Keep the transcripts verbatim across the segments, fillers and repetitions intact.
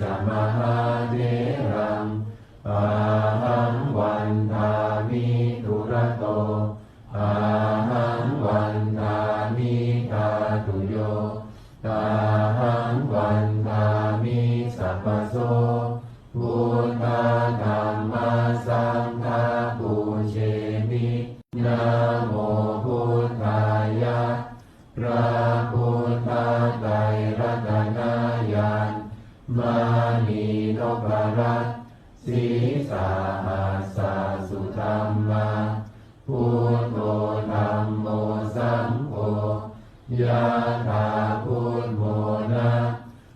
ca mahātheraṃ, ahaṃ vandāmi dūrato, ahaṃ vandāmi dhātuyo, ahaṃ vandāmi sabbaso. Buddha dhamma saṅgha pūjemi. Namo buddhāya. พระพุทธไตรรัตนญาณ มณีนพรัตน์ sīsahassa sudhammā, buddho dhammo saṅgho, yathā buddhamona.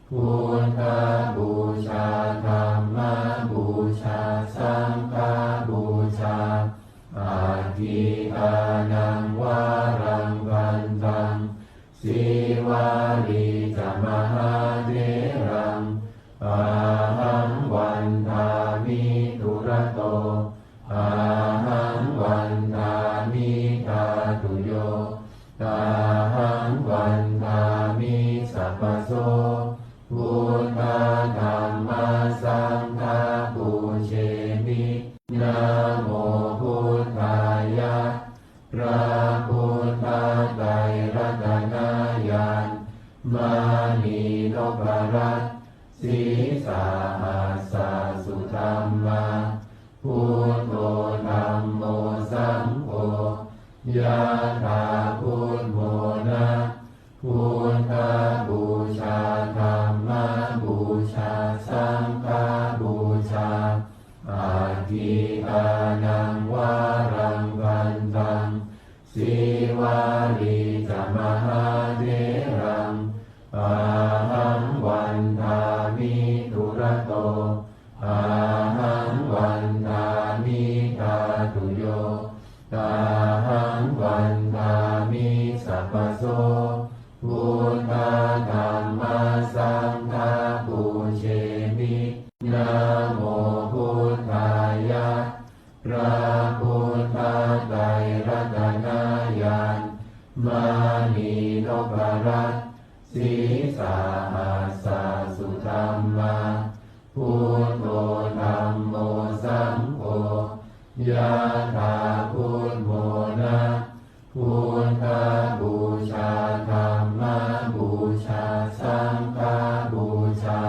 Buddhapūjā, dhammapūjā, saṅghapūjā, aggikānaṃ varaṃ vandaṃ, sīvalī ca mahātheraṃ, ahaṃ vandāmi dūrato, ahaṃ vandāmi dhātuyo, ahaṃ vandāmi sabbaso. Buddha dhamma saṅgha pūjemi. Namo buddhāya. พระพุทธไตรรัตนญาณ มณีนพรัตน์ sīsahassa sudhammā, buddho dhammo saṅgho, yathā buddhamona. Buddhapūjā, dhammapūjā, saṅghapūjā, aggikānaṃ varaṃ vandaṃ, sīvalī ca mahātheraṃ, ahaṃ vandāmi dūrato, ahaṃ vandāmi dhātuyo, ahaṃ vandāmi sabbaso. Buddha dhamma saṅgha pūjemi. Namo buddhāya. พระพุทธไตรรัตนญาณ มณีนพรัตน์ sīsahassa sudhammā, buddho dhammo saṅgho, yathā buddhamona. Buddhapūjā, dhammapūjā, saṅghapūjā,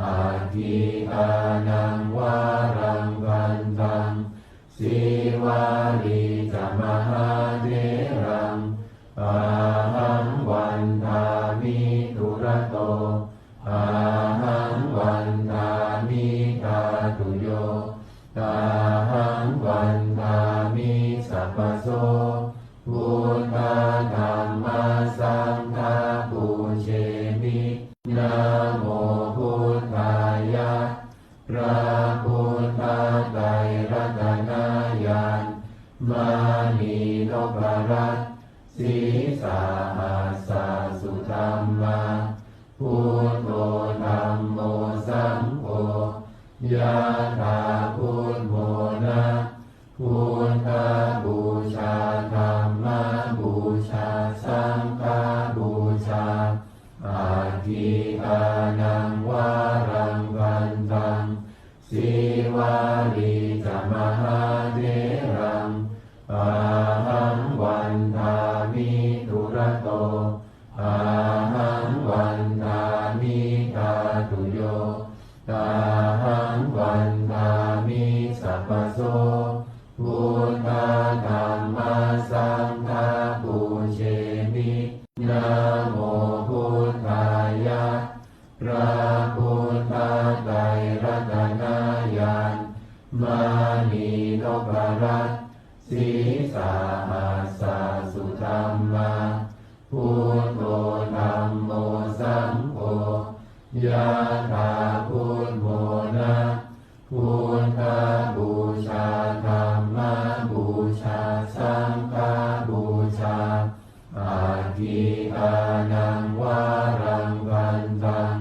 aggikānaṃ varaṃ vandaṃ, sīvalī ca mahātheraṃ, ahaṃ vandāmi dūrato, ahaṃ vandāmi dhātuyo, ahaṃ vandāmi sabbaso. Buddha dhamma saṅgha pūjemi. Namo buddhāya. พระพุทธไตรรัตนญาณ มณีนพรัตน์ sīsahassa sudhammā, buddho dhammo saṅgho, yathā buddhamona. Buddhapūjā, dhammapūjā, saṅghapūjā, aggikānaṃ varaṃ vandaṃ, sīvalī ca mahātheraṃ, ahaṃ vandāmi dūrato, ahaṃ vandāmi dhātuyo, ahaṃ vandāmi sabbaso. Buddha dhamma saṅgha pūjemi. Namo buddhāya. พระพุทธไตรรัตนญาณ มณีนพรัตน์ sīsahassa sudhammā, buddho dhammo saṅgho, yathā buddhamona. Buddhapūjā, dhammapūjā, saṅghapūjā, aggikānaṃ varaṃ vandaṃ,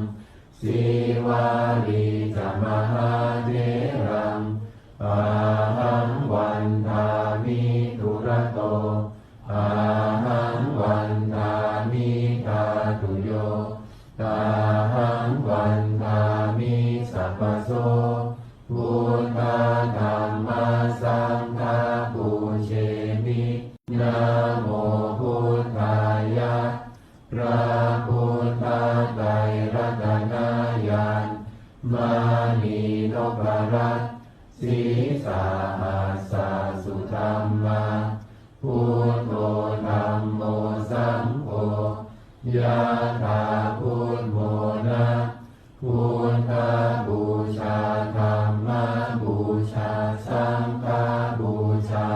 sīvalī ca mahātheraṃ, ahaṃ vandāmi dūrato, ahaṃ vandāmi dhātuyo, ahaṃ vandāmi paso. Buddha dhamma saṅgha pūjemi. Namo buddhāya. พระพุทธไตรรัตนญาณ มณีนพรัตน์ sīsahassa sudhammā, buddho dhammo saṅgho, yathā buddhamona, buddhapūjā, dhammapūjā, saṅghapūjā,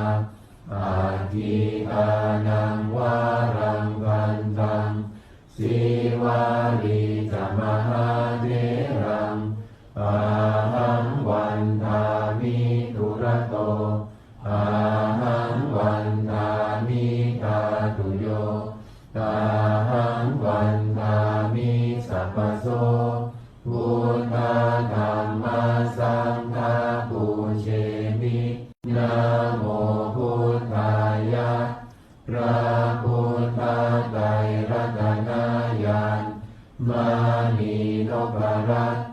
aggikānaṃ varaṃ gandhaṃ, sīvalī ca mahātheraṃ, ahaṃ vandāmi dūrato, ahaṃ vandāmi dhātuyo, ahaṃ vandāmi sabbaso. Buddha dhamma saṅgha pūjemi. Namo buddhāya. พระพุทธไตรรัตนญาณ มณีนพรัตน์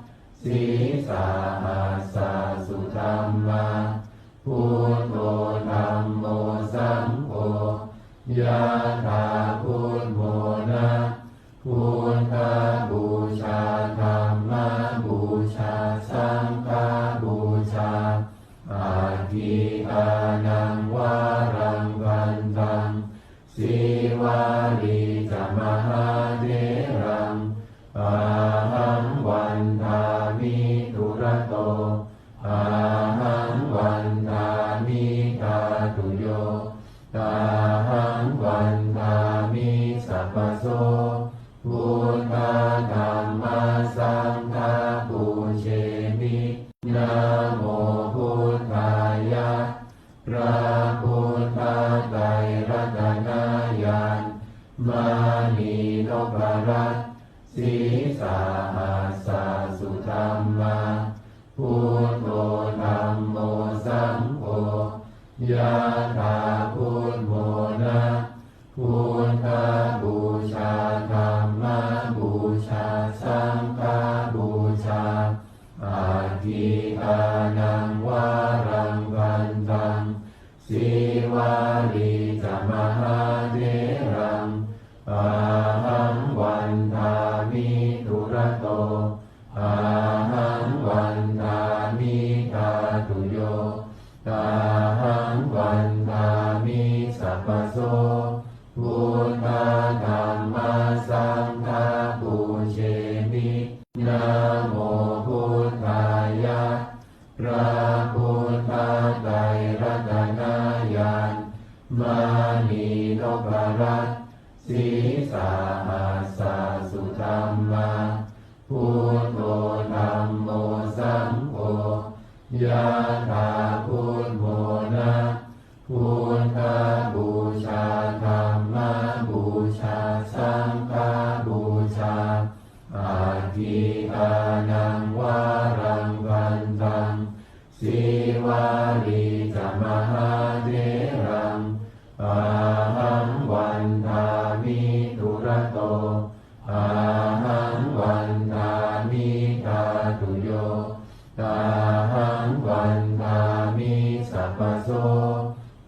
sīsahassa sudhammā, buddho dhammo saṅgho, yathā buddhamona, buddhapūjā, dhammapūjā, saṅghapūjā, aggikānaṃ varaṃ gandhaṃ, sīvalī ca mahātheraṃ, ahaṃ vandāmi dūrato, ahaṃ vandāmi dhātuyo, ahaṃ vandāmi sabbaso. Buddha dhamma saṅgha pūjemi. Namo buddhāya. พระพุทธไตรรัตนญาณ มณีนพรัตน์ sīsahassa sudhammā, buddho dhammo saṅgho, yathā buddhamona, buddhapūjā, dhammapūjā, saṅghapūjā, aggikānaṃ varaṃ gandhaṃ, sīvalī ca mahātheraṃ, ahaṃ vandāmi dūrato, ahaṃ vandāmi dhātuyo, ahaṃ vandāmi sabbaso. Buddha dhamma saṅgha pūjemi. Namo buddhāya. พระพุทธไตรรัตนญาณ มณีนพรัตน์ sīsahassa sudhammā, buddho dhammo saṅgho, yathā buddhamona, buddhapūjā, dhammapūjā, saṅghapūjā, aggikānaṃ varaṃ gandhaṃ, sīvalī ca mahātheraṃ, ahaṃ vandāmi dūrato, ahaṃ vandāmi dhātuyo, ahaṃ vandāmi sabbaso.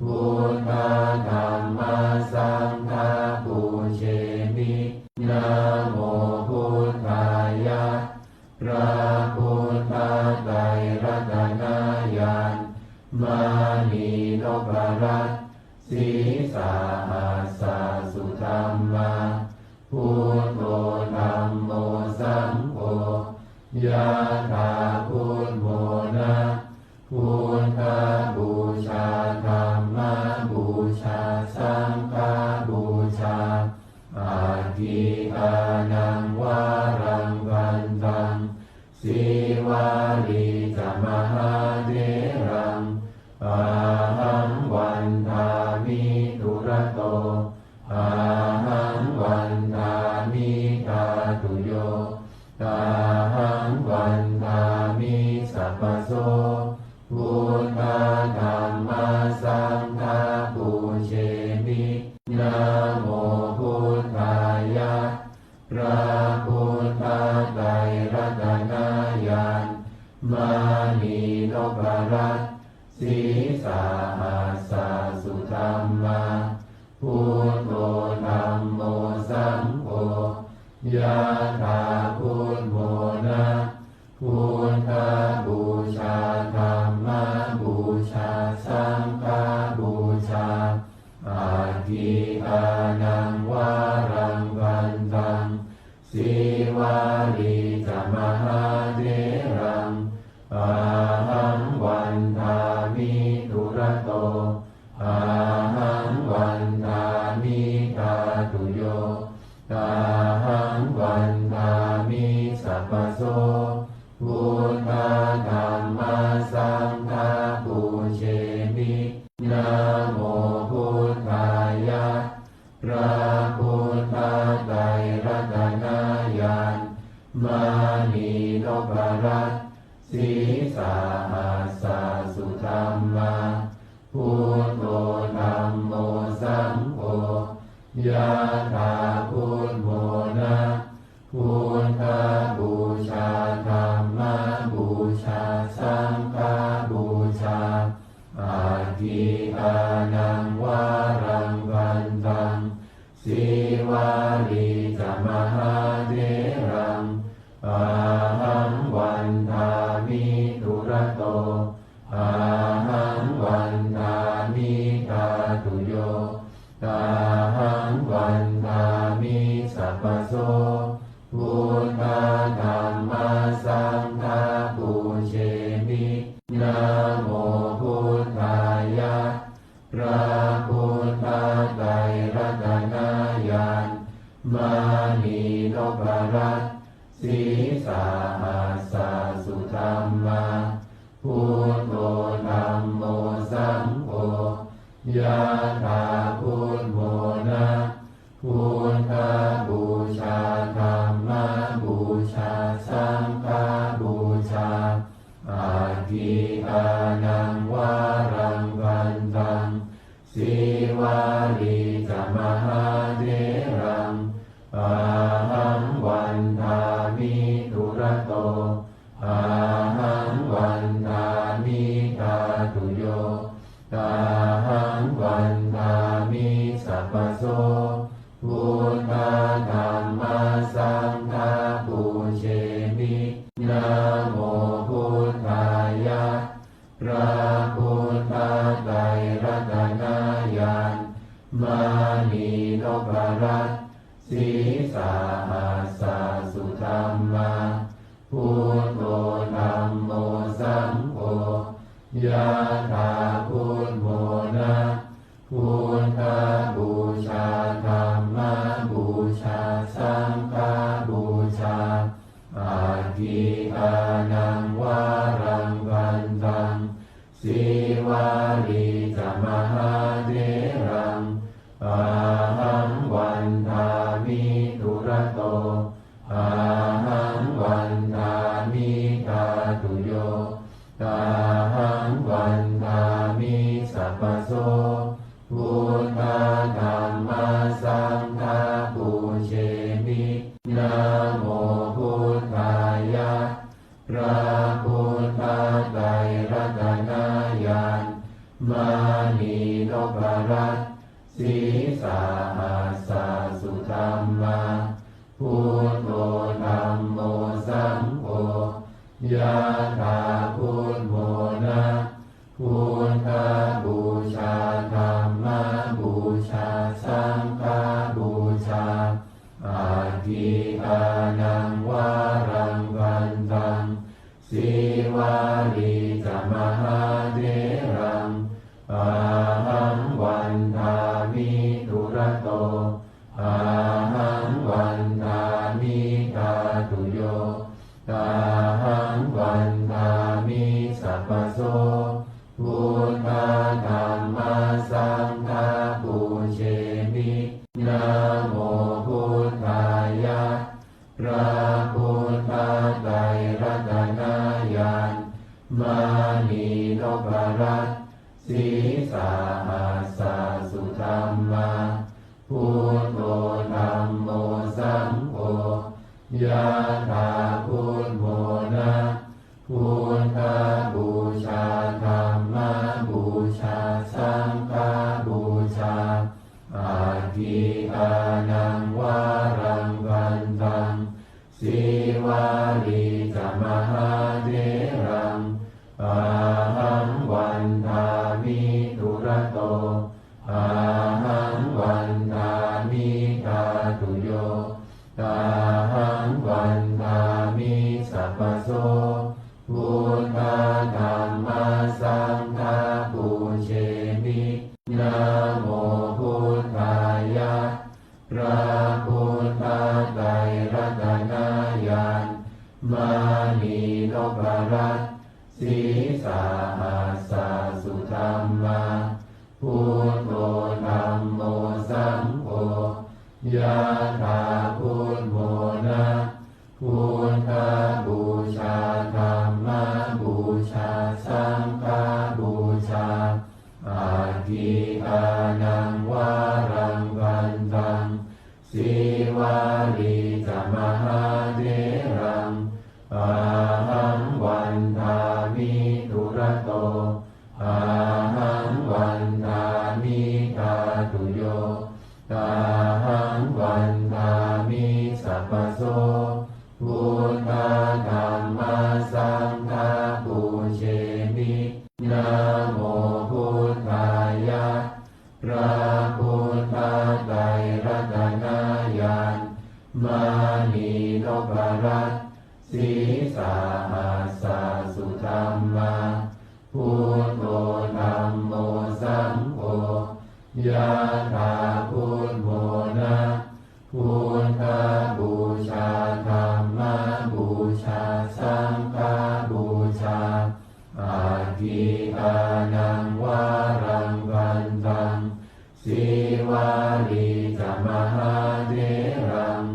Buddha dhamma saṅgha pūjemi. Namo buddhāya. พระพุทธไตรรัตนญาณ มณีนพรัตน์ sīsahassa sudhammā, buddho dhammo saṅgho, yathā buddhamona, buddhapūjā, dhammapūjā, saṅghapūjā, aggikānaṃ varaṃ gandhaṃ, sīvalī ca mahātheraṃ, ahaṃ vandāmi dūrato, ahaṃ vandāmi dhātuyo, ahaṃ vandāmi sabbaso. Buddha dhamma saṅgha pūjemi. Namo buddhāya. พระพุทธไตรรัตนญาณ maṇi noparatsisi sahassa sudhammā. Buddho dhammo saṅgho, yathā buddhamona. Buddhapūjā dhammapūjā saṅghapūjā, atthi dānaṃ varaṃ bhaddaṃ. Sīvalī ca mahātheraṃ, ahaṃ vandāmi dūrato, ahaṃ vandāmi dhātuyo, ahaṃ vandāmi sabbaso. Buddha dhamma saṅgha pūjemi. Namo buddhāya. พระพุทธไตรรัตนญาณ maṇi noparatsisi sahassa sudhammā. Buddho dhammo saṅgho, yathā buddhamona. Buddhapūjā dhammapūjā saṅghapūjā, atthi dānaṃ varaṃ bhaddaṃ. Sīvalī ca mahātheraṃ, ahaṃ vandāmi dūrato, ahaṃ vandāmi dhātuyo, ahaṃ vandāmi sabbaso. Buddha dhamma saṅgha pūjemi. Namo buddhāya. พระพุทธไตรรัตนญาณ maṇi noparatsisi sahassa sudhammā. Buddho dhammo saṅgho, yathā buddhamona. Buddhapūjā dhammapūjā saṅghapūjā, atthi dānaṃ varaṃ bhaddaṃ. Sīvalī ca mahātheraṃ, ahaṃ vandāmi dūrato, ahaṃ vandāmi dhātuyo, ahaṃ vandāmi sabbaso. Buddha dhamma saṅgha pūjemi. Namo buddhāya. พระพุทธไตรรัตนญาณ maṇi noparatsisi sahassa sudhammā. Buddho dhammo saṅgho, yathā buddhamona. Buddhapūjā dhammapūjā saṅghapūjā, atthi dānaṃ varaṃ bhaddaṃ. Sīvalī ca mahātheraṃ, ahaṃ vandāmi dūrato, ahaṃ vandāmi dhātuyo, ahaṃ vandāmi sabbaso. Buddha dhamma saṅgha pūjemi. Namo buddhāya. พระพุทธไตรรัตนญาณ maṇi noparatsisi sahassa sudhammā. Buddho dhammo saṅgho, yathā buddhamona. Buddhapūjā dhammapūjā saṅghapūjā, atthi dānaṃ varaṃ bhaddaṃ. Sīvalī ca mahātheraṃ, ahaṃ vandāmi dūrato, ahaṃ vandāmi dhātuyo, ahaṃ vandāmi sabbaso. Buddha dhamma saṅgha pūjemi. Namo buddhāya. พระพุทธไตรรัตนญาณ maṇi noparatsisi sahassa sudhammā. Buddho dhammo saṅgho, yathā buddhamona. Buddha ca mahātheraṃ, ahaṃ vandāmi dūrato, ahaṃ vandāmi dhātuyo, ahaṃ vandāmi sabbaso. Buddha dhamma saṅgha pūjemi. Namo buddhāya. พระพุทธไตรรัตนญาณ มณีนพรัตน์ sīsahassa sudhammā, buddho dhammo saṅgho, yathā buddhamona. Buddhapūjā, dhammapūjā, saṅghapūjā, aggikānaṃ varaṃ vandaṃ, Sīvalī ca mahātheraṃ, ahaṃ vandāmi dūrato, ahaṃ vandāmi dhātuyo, ahaṃ vandāmi sabbaso. Buddha dhamma saṅgha pūjemi. Namo buddhāya. พระพุทธไตรรัตนญาณ มณีนพรัตน์ sīsahassa sudhammā, buddho dhammo saṅgho, yathā buddhamona. Buddhapūjā, dhammapūjā, saṅghapūjā, aggikānaṃ varaṃ vandaṃ, Sīvalī ca mahātheraṃ,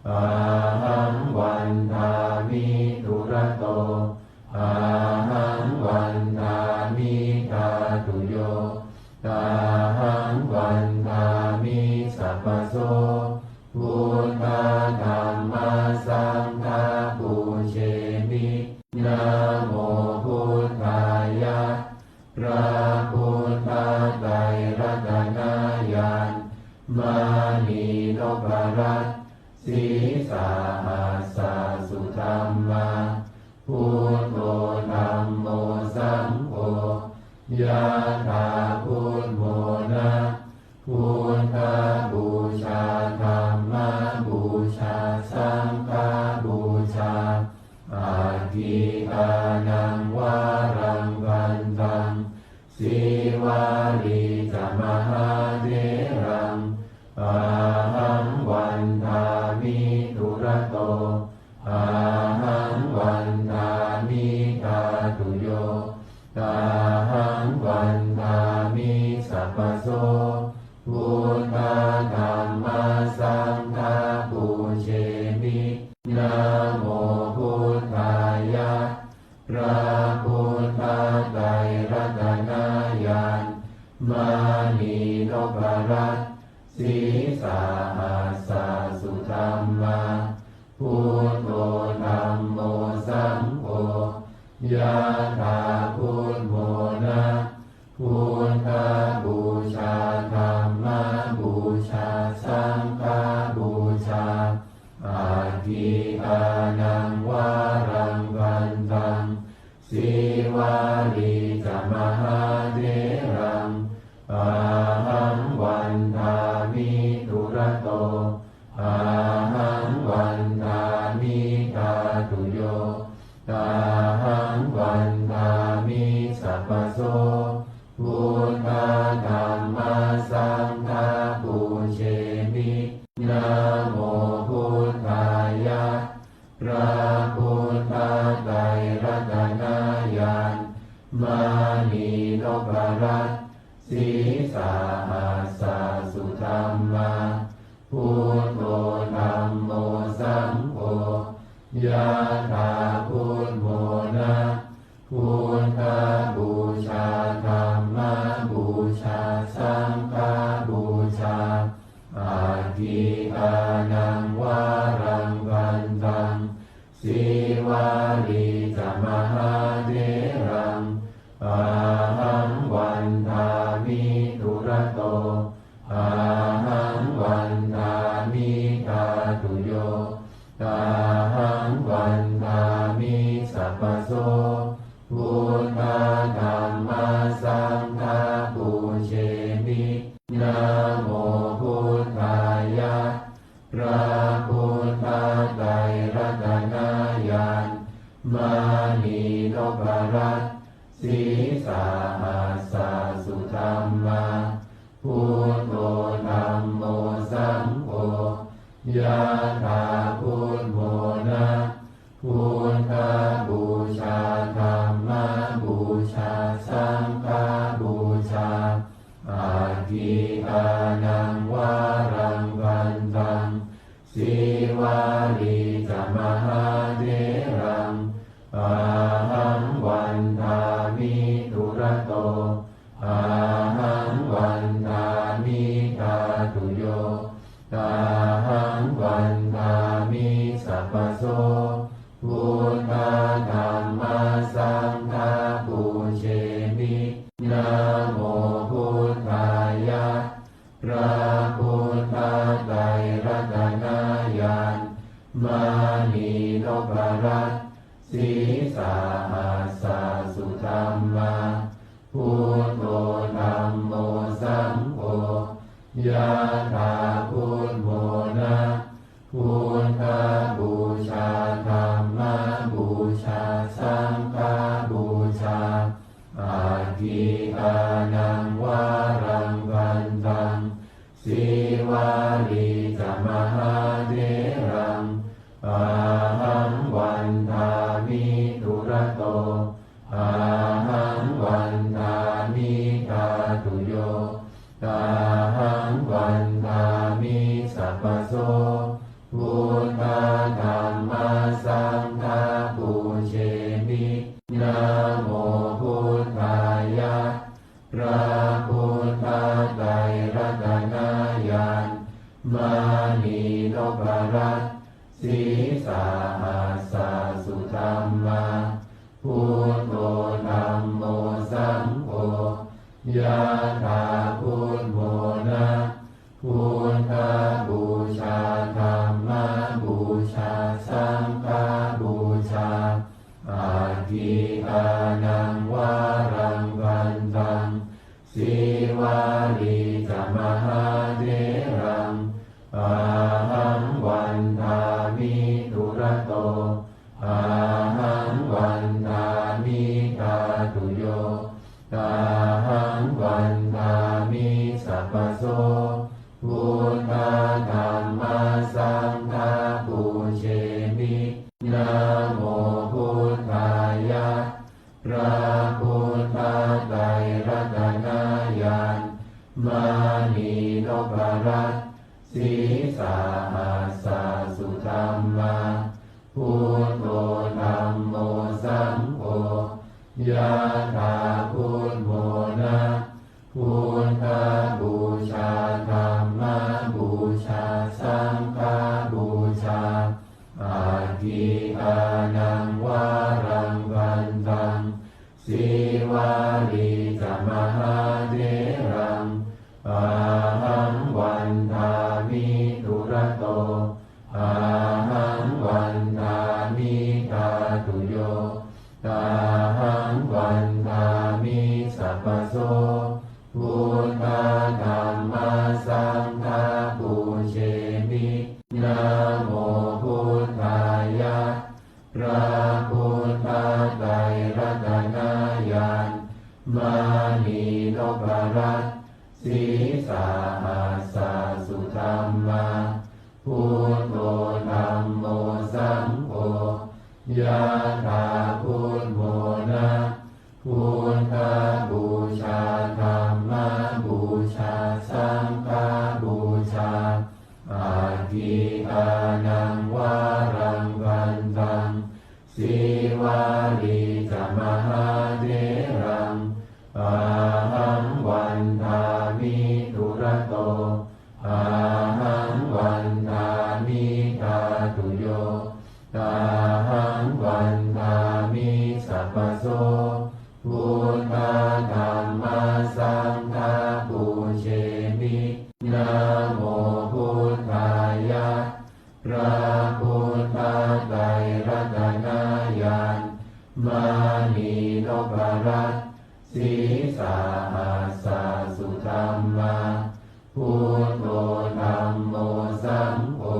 ahaṃ vandāmi dūrato, ahaṃ vandāmi dhātuyo, ahaṃ vandāmi sabbaso. Buddha dhamma saṅgha pūjemi. Namo buddhāya. พระพุทธไตรรัตนญาณ มณีนพรัตน์ sīsahassa sudhammā, buddho dhammo saṅgho, yathā buddhamona. Buddhapūjā, dhammapūjā, saṅghapūjā, aggikānaṃ varaṃ vandaṃ, Sīvalī ca mahātheraṃ, ahaṃ vandāmi dūrato, ahaṃ vandāmi dhātuyo, ahaṃ vandāmi sabbaso. Buddha dhamma saṅgha pūjemi. Namo buddhāya. พระพุทธไตรรัตนญาณ มณีนพรัตน์ sīsahassa sudhammā, buddho dhammo saṅgho, yathā buddhamona. Buddhapūjā, dhammapūjā, saṅghapūjā, aggikānaṃ varaṃ vandaṃ, Sīvalī ca mahātheraṃ, ahaṃ vandāmi dūrato, ahaṃ vandāmi dhātuyo, ahaṃ vandāmi sabbaso. Buddha dhamma saṅgha pūjemi. Namo buddhāya. พระพุทธไตรรัตนญาณ มณีนพรัตน์ sīsahassa sudhammā, buddho dhammo saṅgho, yathā buddhamona. Buddhapūjā, dhammapūjā, saṅghapūjā, aggikānaṃ varaṃ vandaṃ, Sīvalī ca mahātheraṃ, ahaṃ vandāmi dūrato, ahaṃ vandāmi dhātuyo, ahaṃ vandāmi sabbaso. Buddha dhamma saṅgha pūjemi. Namo buddhāya. พระพุทธไตรรัตนญาณ มณีนพรัตน์ sīsahassa sudhammā, buddho dhammo saṅgho, yathā buddhamona, buddhapūjā, dhammapūjā, saṅghapūjā, aggīdānaṃ varaṃ gandhaṃ, sīvalī ca mahātheraṃ, ahaṃ vandāmi dūrato, ahaṃ vandāmi dhātuyo, ahaṃ vandāmi sabbaso. Buddha dhamma saṅgha pūjemi. Namo buddhāya. พระพุทธไตรรัตนญาณ มณีนพรัตน์ sīsahassa sudhammā, buddho dhammo saṅgho, yathā buddhamona, buddhapūjā, dhammapūjā, saṅghapūjā, aggīdānaṃ varaṃ gandhaṃ, sīvalī ca mahātheraṃ, ahaṃ vandāmi dūrato, ahaṃ vandāmi dhātuyo, ahaṃ vandāmi sabbaso. Buddha dhamma saṅgha pūjemi. Namo buddhāya. พระพุทธไตรรัตนญาณ มณีนพรัตน์ sīsahassa sudhammā, buddho dhammo saṅgho, yathā buddhamona, buddhapūjā, dhammapūjā, saṅghapūjā, aggīdānaṃ varaṃ gandhaṃ, sīvalī ca mahātheraṃ, ahaṃ vandāmi dūrato, ahaṃ vandāmi dhātuyo, ahaṃ vandāmi sabbaso. Buddha dhamma saṅgha pūjemi. Namo buddhāya. พระพุทธไตรรัตนญาณ มณีนพรัตน์ sīsahassa sudhammā, buddho dhammo saṅgho, yathā buddhamona, buddhapūjā, dhammapūjā, saṅghapūjā, aggīdānaṃ varaṃ gandhaṃ, sīvalī ca mahātheraṃ, ahaṃ vandāmi dūrato, ahaṃ vandāmi dhātuyo, ahaṃ vandāmi sabbaso. Buddha dhamma saṅgha pūjemi. Namo buddhāya. พระพุทธไตรรัตนญาณ มณีนพรัตน์ sīsahassa sudhammā, buddho dhammo saṅgho, yathā buddhamona, buddhapūjā, dhammapūjā, saṅghapūjā, aggīdānaṃ varaṃ gandhaṃ, sīvalī ca mahātheraṃ, ahaṃ vandāmi dūrato, ahaṃ vandāmi dhātuyo, ahaṃ vandāmi sabbaso. Buddha dhamma saṅgha pūjemi. Namo buddhāya. พระพุทธไตรรัตนญาณ mānī noparassī sahassa sudhammā. Buddho dhammo saṅgho,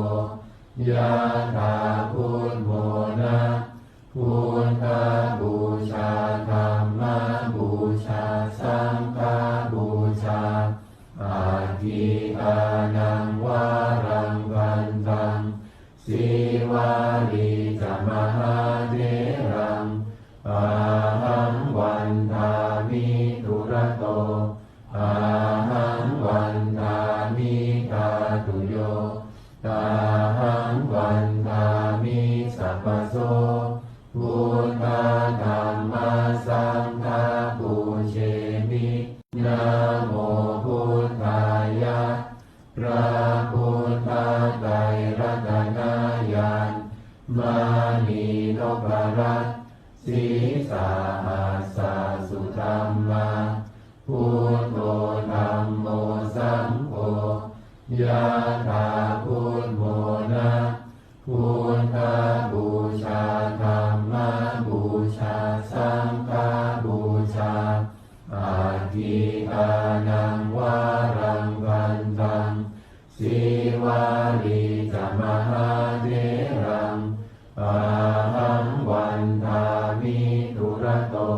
yathā buddhamona. Buddhapūjā dhammapūjā saṅghapūjā, aggīdānaṃ varaṃ vandaṃ. Sīvalī ca mahātheraṃ, ahaṃ vandāmi dūrato. Ahaṃ vandāmi dhātuyo, ahaṃ vandāmi sabbaso. Buddha dhamma saṅgha pūjemi. Namo buddhāya. พระพุทธไตรรัตนญาณ mānī noparassī sahassa sudhammā. Buddho dhammo saṅgho, yathā buddhamona. Buddhapūjā dhammapūjā saṅghapūjā, aggīdānaṃ varaṃ vandaṃ. Sīvalī ca mahātheraṃ, ahaṃ vandāmi dūrato.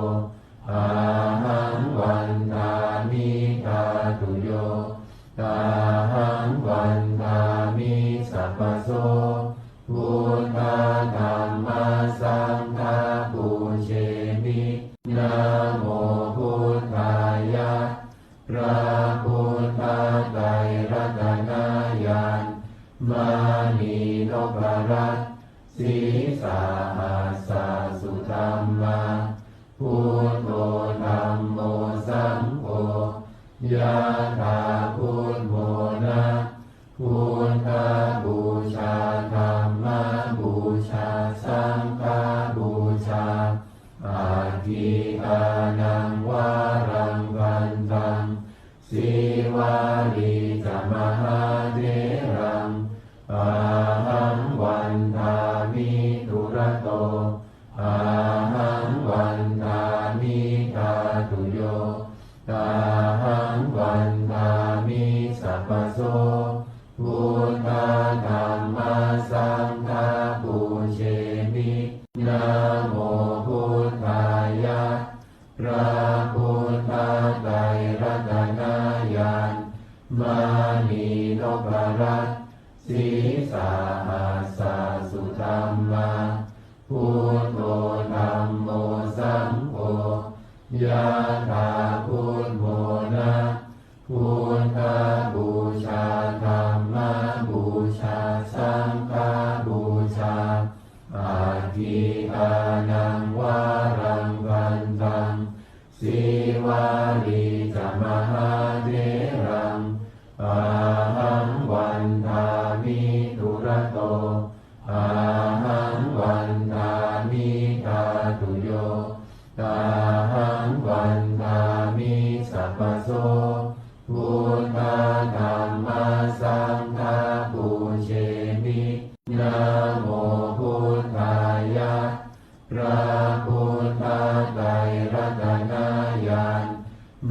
Ahaṃ vandāmi dhātuyo, ahaṃ vandāmi sabbaso. Buddha dhamma saṅgha pūjemi. Namo buddhāya. พระพุทธไตรรัตนญาณ mānī noparassī sahassa sudhammā. Buddho dhammo saṅgho, yathā buddhamona. Buddhapūjā dhammapūjā saṅghapūjā, aggīdānaṃ varaṃ vandaṃ. Sīvalī ca mahātheraṃ, ahaṃ vandāmi dūrato. Ahaṃ vandāmi dhātuyo, ahaṃ vandāmi sabbaso. Buddha dhamma saṅgha pūjemi. Namo buddhāya. พระพุทธไตรรัตนญาณ mānī noparassī sahassa sudhammā. Buddho dhammo saṅgho, yathā buddhamona. Buddhapūjā dhammapūjā saṅghapūjā, aggīdānaṃ varaṃ vandaṃ. Sīvalī ca mahātheraṃ, ahaṃ vandāmi dūrato. Ahaṃ vandāmi dhātuyo, ahaṃ vandāmi sabbaso. Buddha dhamma saṅgha pūjemi. Namo buddhāya. พระพุทธไตรรัตนญาณ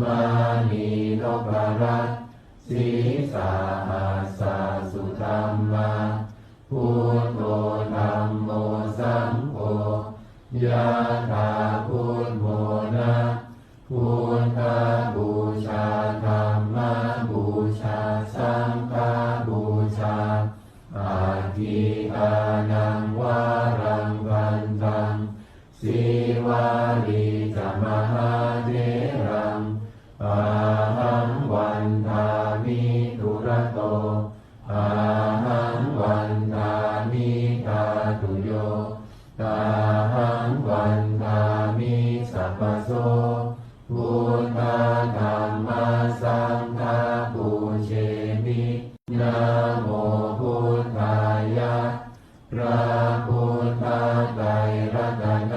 mānī noparassī sahassa sudhammā. Buddho dhammo saṅgho, yathā buddhamona. Buddhapūjā dhammapūjā saṅghapūjā, aggīdānaṃ varaṃ vandaṃ. Sīvalī ca mahātheraṃ, ahaṃ vandāmi dūrato. Ahaṃ vandāmi dhātuyo, ahaṃ vandāmi sabbaso. Buddha dhamma saṅgha pūjemi. Namo buddhāya. พระพุทธไตรรัตน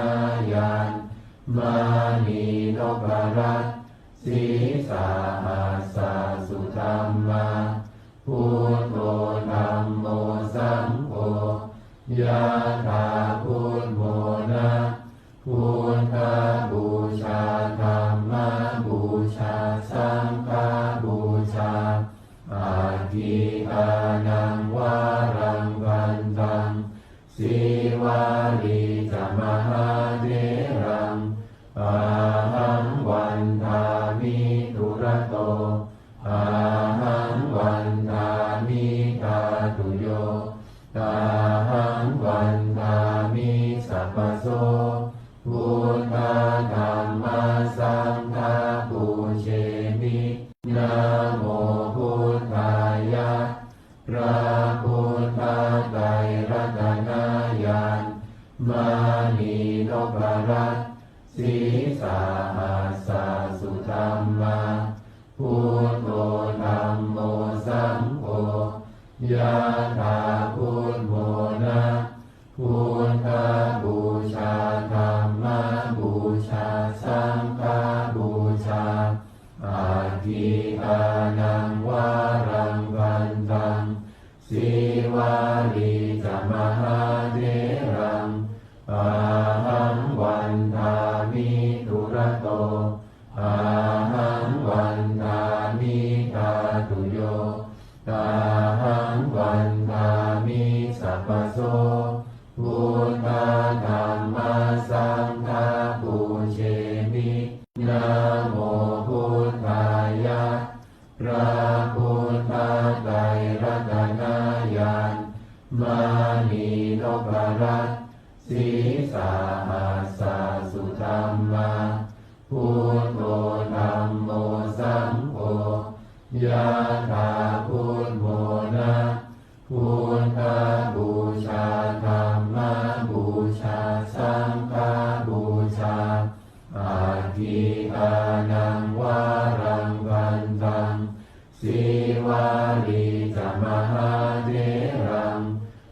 ญาณ mānī noparassī sahassa sudhammā. Buddho dhammo saṅgho, yathā buddhamona. Buddhapūjā, dhammapūjā, saṅghapūjā, aggīdānaṃ varaṃ gandhaṃ, Sīvalī ca mahātheraṃ, ahaṃ vandāmi dūrato, ahaṃ vandāmi dhātuyo, ahaṃ vandāmi sabbaso. Buddha dhamma saṅgha pūjemi. Namo buddhāya. พระพุทธไตรรัตนญาณ มณีนพรัตน์ sīsahassa sudhammā, buddho dhammo saṅgho, yathā buddhamona. Buddhapūjā, dhammapūjā, saṅghapūjā, aggīdānaṃ varaṃ gandhaṃ, Sīvalī ca mahātheraṃ, ahaṃ vandāmi dūrato, ahaṃ vandāmi dhātuyo, ahaṃ vandāmi sabbaso. Buddha dhamma saṅgha pūjemi. Namo buddhāya. พระพุทธไตรรัตนญาณ มณีนพรัตน์ sīsahassa sudhammā, buddho dhammo saṅgho, yathā buddhamona. Buddhapūjā, dhammapūjā, saṅghapūjā, aggīdānaṃ varaṃ gandhaṃ, Sīvalī ca mahātheraṃ,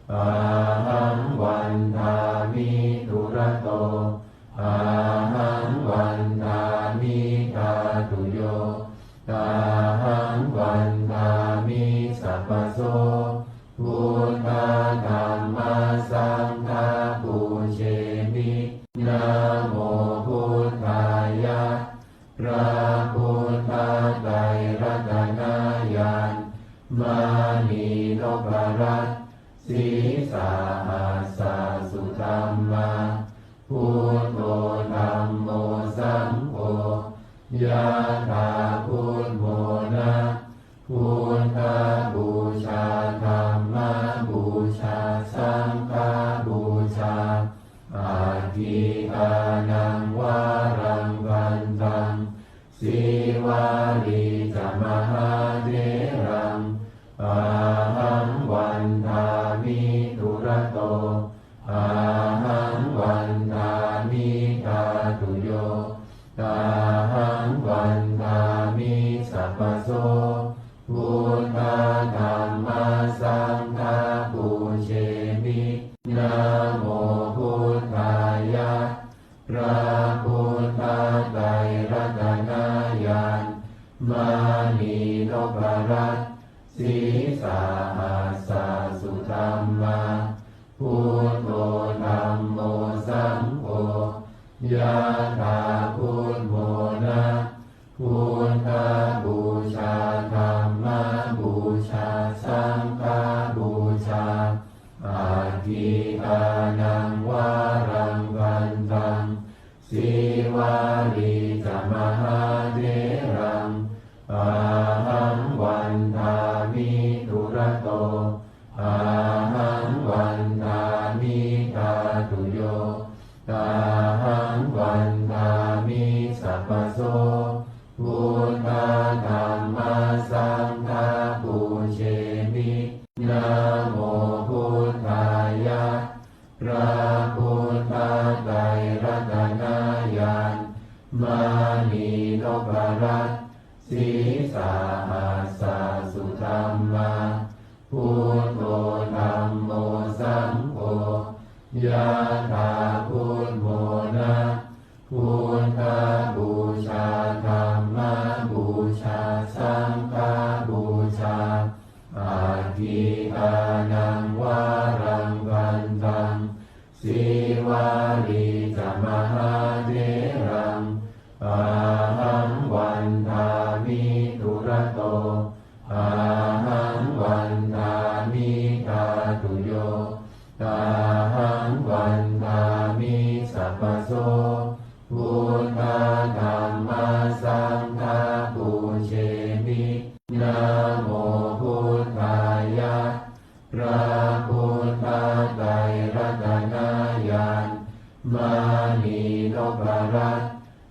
ahaṃ vandāmi dūrato, ahaṃ vandāmi dhātuyo, ahaṃ vandāmi sabbaso. Buddha dhamma saṅgha pūjemi. Namo buddhāya. พระพุทธไตรรัตนญาณ มณีนพรัตน์ sīsahassa sudhammā, buddho dhammo saṅgho, yathā buddhamona. Buddhapūjā, dhammapūjā, saṅghapūjā, aggīdānaṃ varaṃ gandhaṃ, Sīvalī ca mahātheraṃ, ahaṃ vandāmi dūrato, ahaṃ vandāmi dhātuyo, ahaṃ vandāmi sabbaso. Buddha dhamma saṅgha pūjemi. Namo buddhāya. พระพุทธไตรรัตนญาณ มณีนพรัตน์ sīsahassa sudhammā, buddho dhammo saṅgho, yathā buddhamona. Buddhapūjā, dhammapūjā, saṅghapūjā, aggīdānaṃ varaṃ gandhaṃ, Sīvalī ca mahātheraṃ, ahaṃ vandāmi dūrato, ahaṃ vandāmi dhātuyo, ahaṃ vandāmi sabbaso. Buddha dhamma saṅgha pūjemi. Namo buddhāya. พระพุทธไตรรัตนญาณ มณีนพรัตน์ sīsahassa sudhammā, buddho dhammo saṅgho, yathā buddhamona. Buddhapūjā, dhammapūjā, saṅghapūjā, aggīdānaṃ varaṃ gandhaṃ, Sīvalī ca mahā รัตน์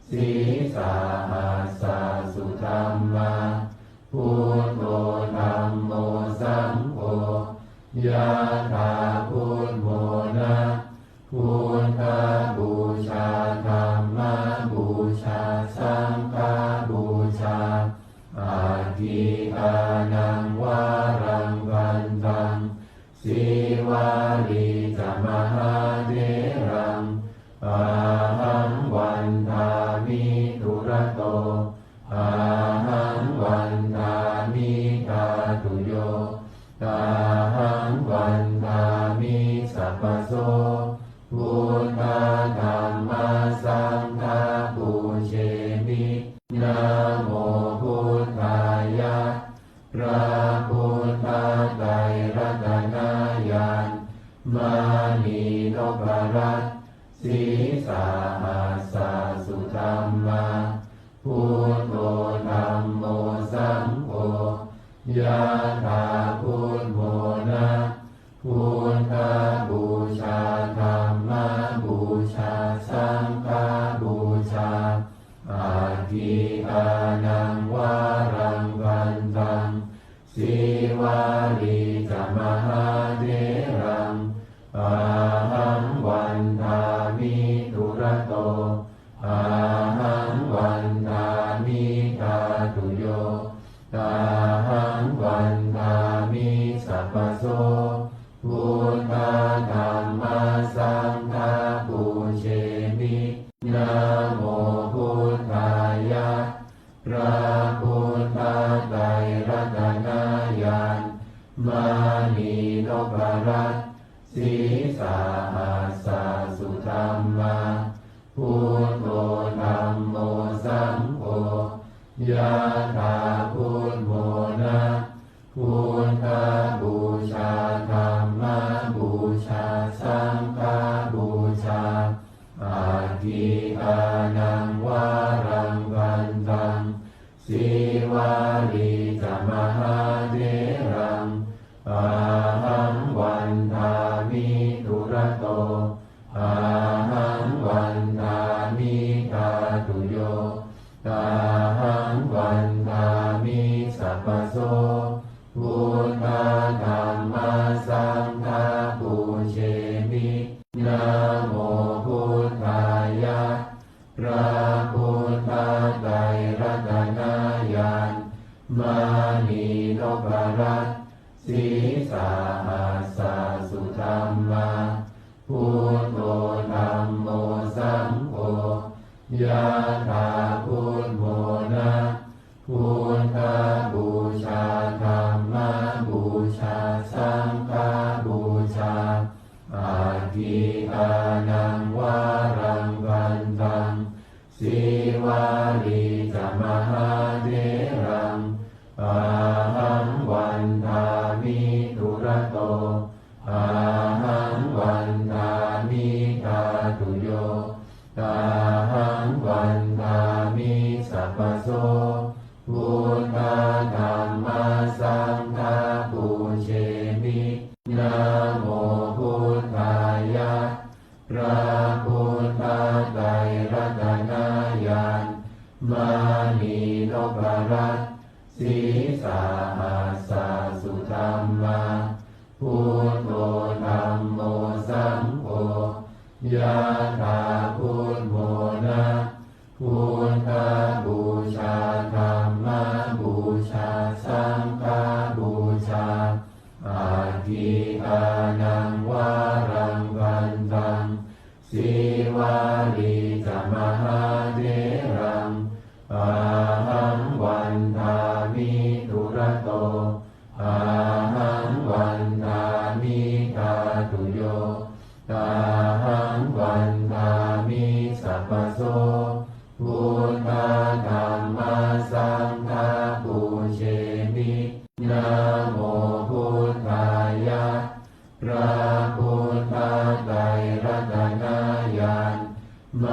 sīsahassa sudhammā, buddho dhammo saṅgho, yādā buddhamona, buddhapūjā dhammapūjā saṅghapūjā, aggikānaṃ varaṃ gandhaṃ, sīvalī ca mahātheraṃ, ahaṃ vandāmi dūrato, ahaṃ vandāmi dhātuyo, ahaṃ vandāmi sabbaso, buddha dhamma saṅgha pūjemi, namo buddhāya. พระพุทธไตรรัตนญาณ มณีนพรัตน์ sīsahassa sudhammā, buddho dhammo saṅgho, yādā buddhamona, buddhapūjā dhammapūjā saṅghapūjā, aggikānaṃ varaṃ gandhaṃ, sīvalī ca mahātheraṃ, ahaṃ vandāmi dūrato, ahaṃ vandāmi dhātuyo, ahaṃ vandāmi sabbaso, buddha dhamma saṅgha pūjemi, namo buddhāya. พระพุทธไตรรัตนญาณ มณีนพรัตน์ sīsahassa sudhammā, buddho dhammo saṅgho, yādā buddhamona, buddhapūjā dhammapūjā saṅghapūjā, aggikānaṃ varaṃ gandhaṃ, sīvalī ca mahātheraṃ, ahaṃ vandāmi dūrato, ahaṃ vandāmi dhātuyo, ahaṃ vandāmi sabbaso, buddha dhamma saṅgha pūjemi, namo buddhāya. พระพุทธไตรรัตนญาณ มณีนพรัตน์ sīsahassa sudhammā, buddho dhammo saṅgho, yādā buddhamona, buddhapūjā dhammapūjā saṅghapūjā, aggikānaṃ varaṃ gandhaṃ, sīvalī ca mahātheraṃ, ahaṃ vandāmi dūrato, ahaṃ vandāmi dhātuyo, ahaṃ vandāmi sabbaso, buddha dhamma saṅgha pūjemi, namo buddhāya. พระพุทธไตรรัตนญาณ มณีนพรัตน์ sīsahassa sudhammā, buddho dhammo saṅgho, yādā buddhamona, buddhapūjā dhammapūjā saṅghapūjā, aggikānaṃ varaṃ gandhaṃ, sīvalī ca mahātheraṃ, ahaṃ vandāmi dūrato, ahaṃ vandāmi dhātuyo, ahaṃ vandāmi sabbaso, buddha dhamma saṅgha pūjemi, namo buddhāya. พระพุทธไตรรัตนญาณ ม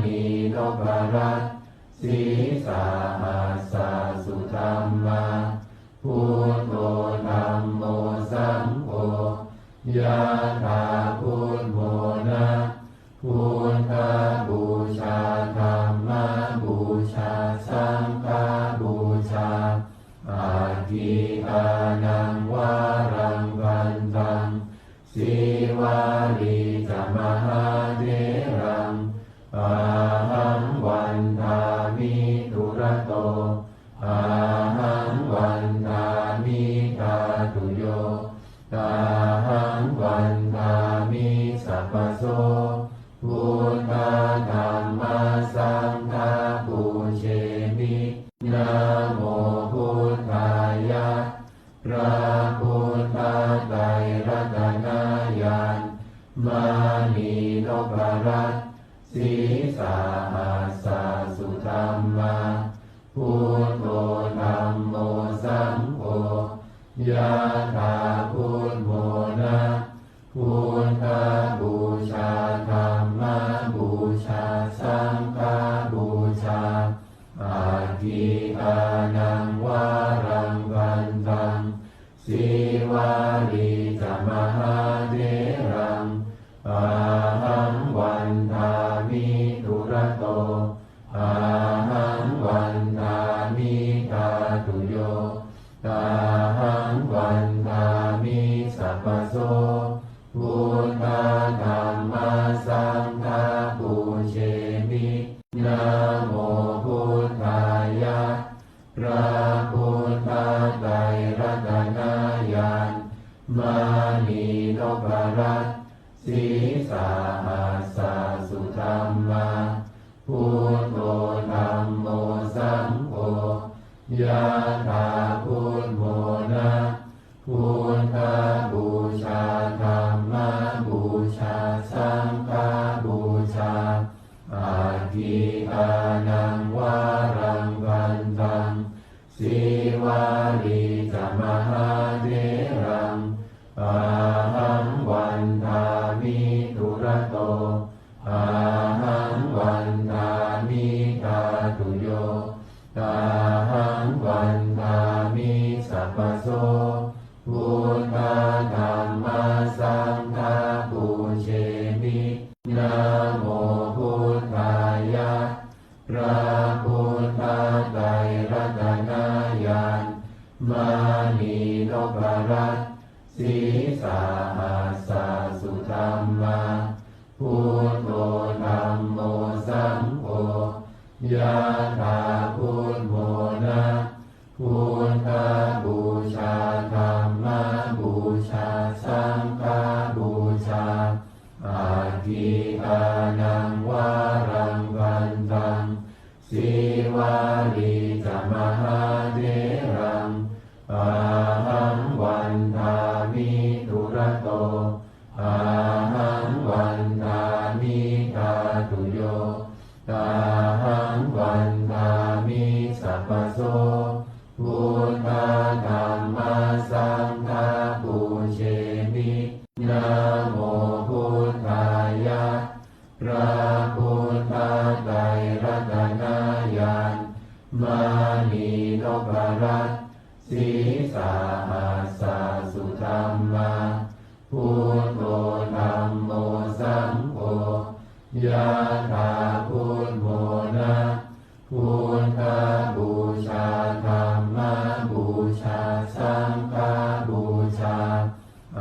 ณีนพรัตน์ sīsahassa sudhammā, buddho dhammo saṅgho, yādā buddhamona, buddhapūjā Aggīdānaṃ varaṃ gandhaṃ, Sīvalī ca mahātheraṃ, ahaṃ vandāmi dūrato, ahaṃ vandāmi dhātuyo, ahaṃ vandāmi sabbaso. Buddha dhamma saṅgha pūjemi. Namo buddhāya. พระพุทธไตรรัตนญาณ มณีนพรัตน์ sīsahassa sudhammā, buddho dhammo saṅgho, yathābuddho na. Buddhapūjā dhammapūjā saṅghapūjā, aggīdānaṃ varaṃ gandhaṃ, Sīvalī ca mahātheraṃ, ahaṃ vandāmi dūrato, ahaṃ vandāmi dhātuyo, ahaṃ vandāmi sabbaso. Buddha dhamma saṅgha pūjemi. Namo buddhāya. พระพุทธไตรรัตนญาณ มณีนพรัตน์ sīsahassa sudhammā, buddho dhammo saṅgho, yathābuddho na. Buddhapūjā dhammapūjā saṅghapūjā, aggīdānaṃ varaṃ gandhaṃ, Sīvalī ca mahātheraṃ, ahaṃ vandāmi dūrato, ahaṃ vandāmi dhātuyo, ahaṃ vandāmi sabbaso. Buddha dhamma saṅgha pūjemi. Namo buddhāya. พระพุทธไตรรัตนญาณ มณีนพรัตน์ sīsahassa sudhammā, buddho dhammo saṅgho, yathābuddho na. Buddhapūjā dhammapūjā saṅghapūjā,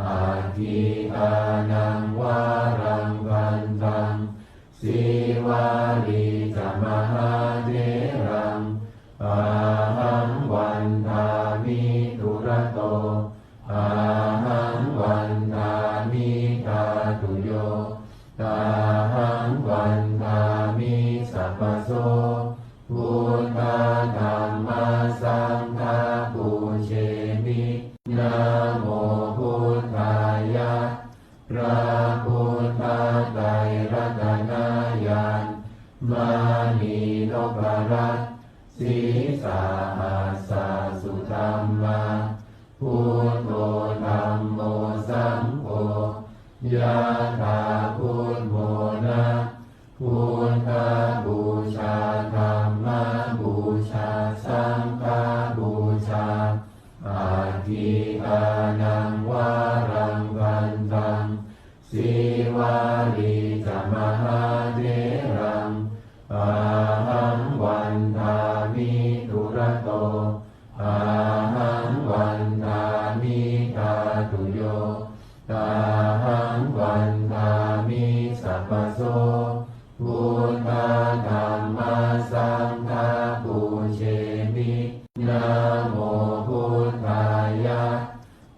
aggīdānaṃ varaṃ gandhaṃ, Sīvalī ca mahātheraṃ, ahaṃ vandāmi dūrato, ahaṃ vandāmi dhātuyo, ahaṃ vandāmi sabbaso. Buddha dhamma saṅgha pūjemi. Namo buddhāya. พระพุทธไตรรัตนญาณ มณีนพรัตน์ sīsahassa sudhammā, buddho dhammo saṅgho, yathābuddho na. Buddhapūjā dhammapūjā saṅghapūjā, aggīdānaṃ varaṃ gandhaṃ, Sīvalī ca mahātheraṃ, ahaṃ vandāmi dūrato, ahaṃ vandāmi dhātuyo, ahaṃ vandāmi sabbaso. Buddha dhamma saṅgha pūjemi. Namo buddhāya.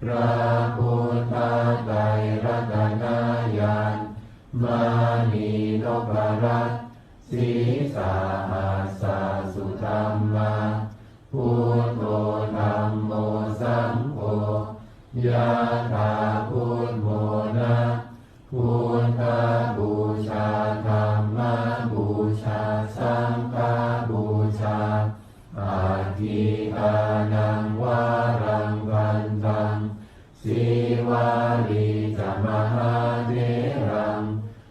พระพุทธไตรรัตนญาณ มณีนพรัตน์ sīsahassa sudhammā, buddho dhammo saṅgho, yathābuddho na. Buddhapūjā dhammapūjā saṅghapūjā, aggīdānaṃ varaṃ gandhaṃ, Sīvalī ca mahātheraṃ,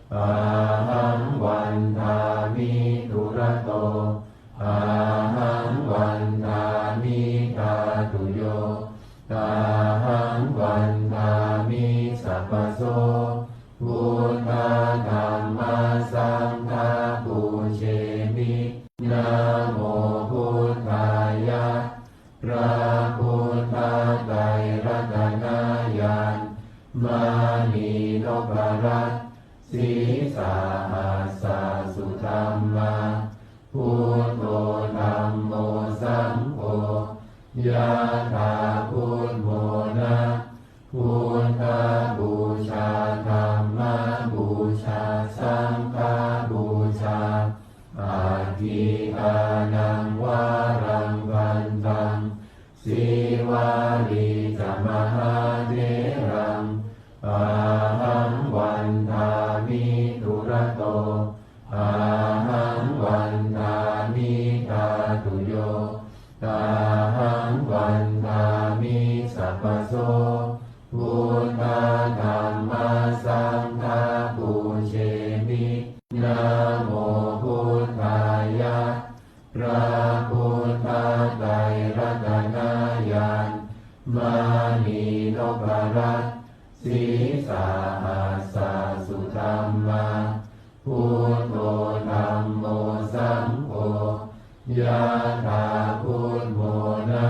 ahaṃ vandāmi dūrato, durato, ahaṃ vandāmi dhātuyo, ahaṃ vandāmi sabbaso, buddha dhamma saṅgha pūjemi, namo buddhāya. พระพุทธไตรรัตนญาณ มณีนพรัตน์ sīsahassa-sudhammā, buddho dhammo saṅgho, yathā buddhamona, buddhapūjā, dhammapūjā, saṅghapūjā, aggikānaṃ varaṃ vandaṃ, sīvalī ca mahātheraṃ, ahaṃ vandāmi durato, ahaṃ vandāmi dhātuyo, ahaṃ vandāmi sabbaso, buddha dhamma saṅgha pūjemi, namo buddhāya. พระพุทธไตรรัตนญาณ มณีนพรัตน์ sīsahassa-sudhammā, buddho dhammo saṅgho, yathā buddhamona,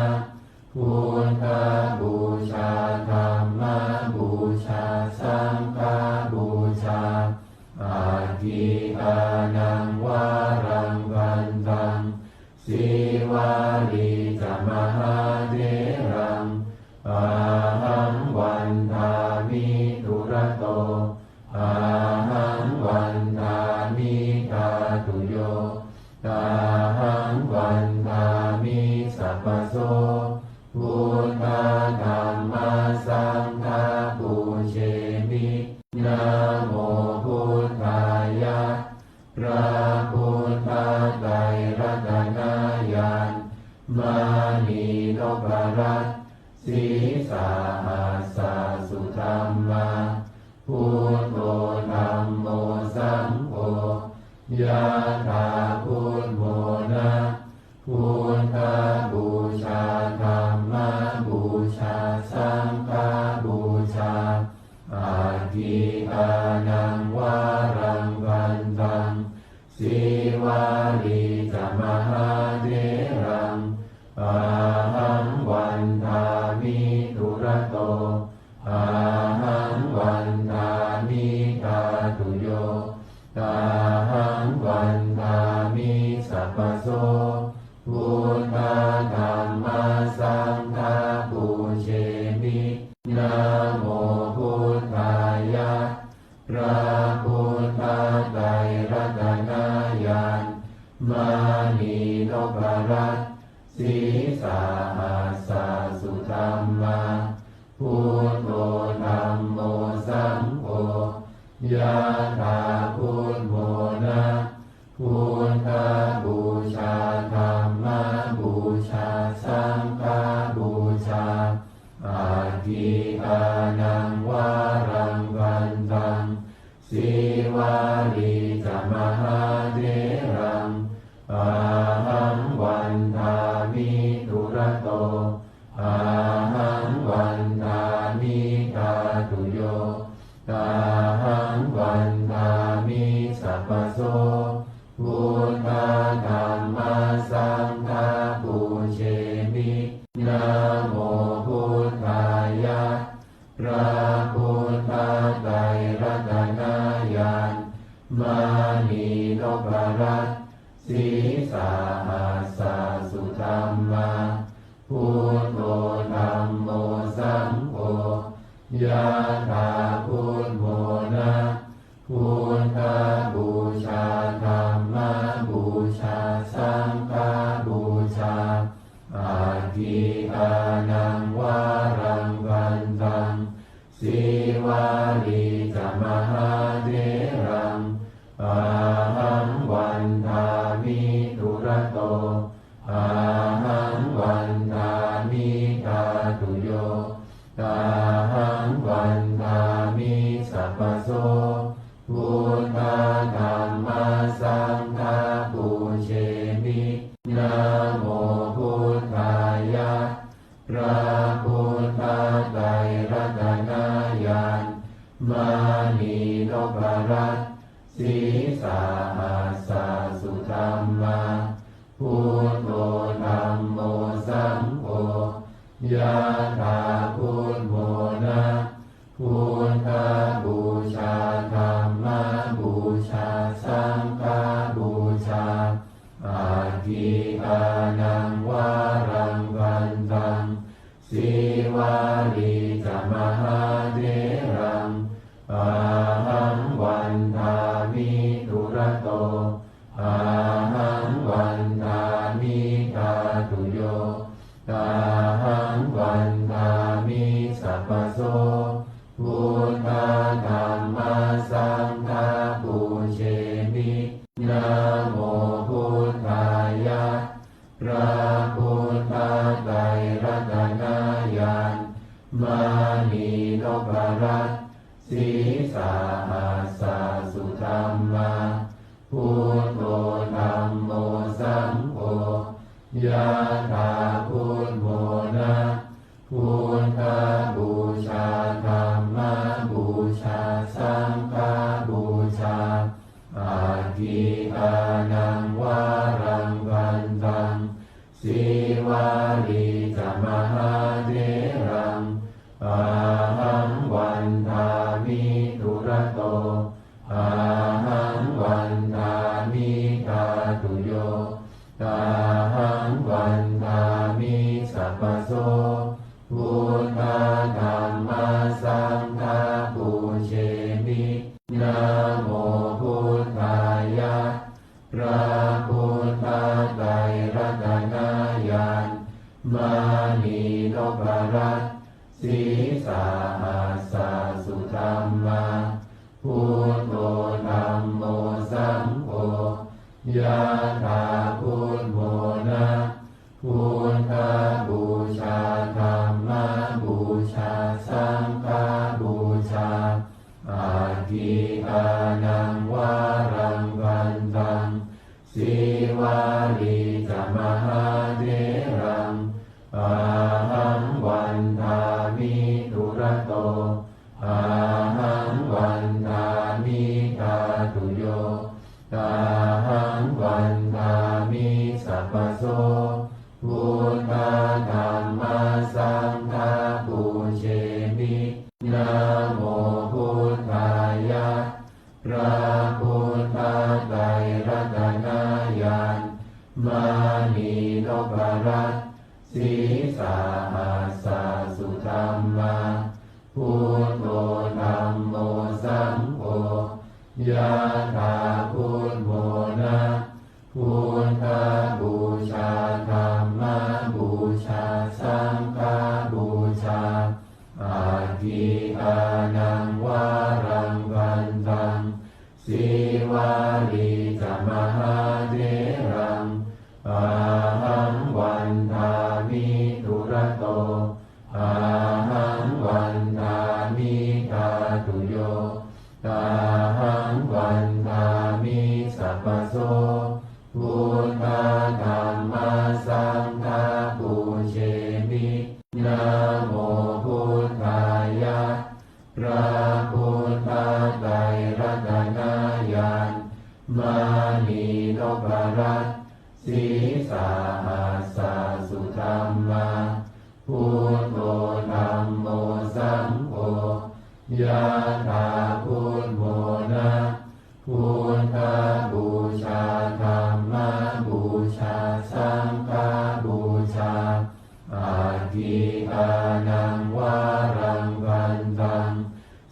buddhapūjā, dhammapūjā, saṅghapūjā, aggikānaṃ varaṃ vandaṃ, sīvalī ca mahātheraṃ, ahaṃ vandāmi durato, ahaṃ vandāmi dhātuyo, ahaṃ vandāmi sabbaso, buddha dhamma saṅgha pūjemi, namo buddhāya. พระพุทธไตรรัตนญาณ มณีนพรัตน์ sīsahassa-sudhammā, buddho dhammo saṅgho, yathā buddhamona, buddhapūjā, dhammapūjā, saṅghapūjā, aggikānaṃ varaṃ vandaṃ, sīvalī ca mahātheraṃ, ahaṃ vandāmi durato, ahaṃ vandāmi dhātuyo, ahaṃ vandāmi sabbaso, buddha dhamma saṅgha pūjemi, namo buddhāya. พระพุทธไตรรัตนญาณ มณีนพรัตน์ sīsahassa-sudhammā, buddho dhammo saṅgho, yathā buddhamona, buddhapūjā, dhammapūjā, saṅghapūjā, aggikānaṃ varaṃ vandaṃ, sīvalī ca mahātheraṃ, ahaṃ vandāmi durato, ahaṃ vandāmi dhātuyo, ahaṃ vandāmi sabbaso, buddha dhamma saṅgha pūjemi, namo buddhāya. พระพุทธไตรรัตนญาณ มณีนพรัตน์ sīsahassa-sudhammā, buddho dhammo saṅgho, yathā buddhamona, buddhapūjā, dhammapūjā, saṅghapūjā, aggikānaṃ varaṃ vandaṃ, sīvalī ca mahātheraṃ, ahaṃ vandāmi durato, ahaṃ vandāmi dhātuyo, ahaṃ vandāmi Namo buddhāya. พระพุทธไตรรัตนญาณ มณีนพรัตน์ sīsahassa sudhammā, buddho dhammo saṅgho, yathā buddhamona. Buddhapūjā, dhammapūjā, saṅghapūjā, aggikānaṃ varaṃ vandaṃ, Sīvalī ca mahātheraṃ, ahaṃ vandāmi dūrato, ahaṃ vandāmi dhātuyo, ahaṃ vandāmi sabbaso. Buddha dhamma saṅgha pūjemi. Namo buddhāya. พระพุทธไตรรัตนญาณ มณีนพรัตน์ sīsahassa sudhammā, buddho dhammo saṅgho, yathā buddhamona. Buddhapūjā, dhammapūjā, saṅghapūjā, aggikānaṃ varaṃ vandaṃ, Sīvalī ca mahātheraṃ, ahaṃ vandāmi dūrato, ahaṃ vandāmi dhātuyo, ahaṃ vandāmi sabbaso. Buddha dhamma saṅgha pūjemi. Namo buddhāya. พระพุทธไตรรัตนญาณ มณีนพรัตน์ sīsahassa sudhammā, buddho dhammo saṅgho, yathā buddhamona. Buddhapūjā, dhammapūjā, saṅghapūjā, aggikānaṃ varaṃ vandaṃ, Sīvalī ca mahātheraṃ, ahaṃ vandāmi dūrato, ahaṃ vandāmi dhātuyo, ahaṃ vandāmi sabbaso. Buddha dhamma saṅgha pūjemi. Namo buddhāya. พระพุทธไตรรัตนญาณ มณีนพรัตน์ sīsahassa sudhammā, buddho dhammo saṅgho, yathā buddhamona. Buddhapūjā, dhammapūjā, saṅghapūjā, aggikānaṃ varaṃ vandaṃ, Sīvalī ca mahātheraṃ, ahaṃ vandāmi dūrato, ahaṃ vandāmi dhātuyo, ahaṃ vandāmi sabbaso. Buddha dhamma saṅgha pūjemi. Namo buddhāya. พระพุทธไตรรัตนญาณ มณีนพรัตน์ sīsahassa sudhammā, buddho dhammo saṅgho, yathā buddhamona. Buddhapūjā, dhammapūjā, saṅghapūjā, aggikānaṃ varaṃ vandaṃ,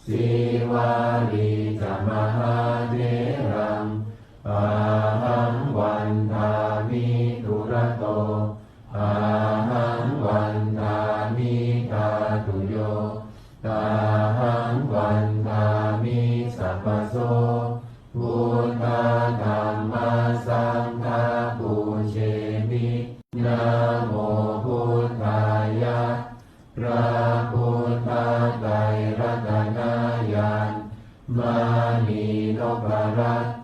Sīvalī ca mahātheraṃ, ahaṃ vandāmi dūrato, ahaṃ vandāmi dhātuyo, ahaṃ vandāmi sabbaso. Buddha dhamma saṅgha pūjemi. Namo buddhāya. พระพุทธไตรรัตนญาณ มณีนพรัตน์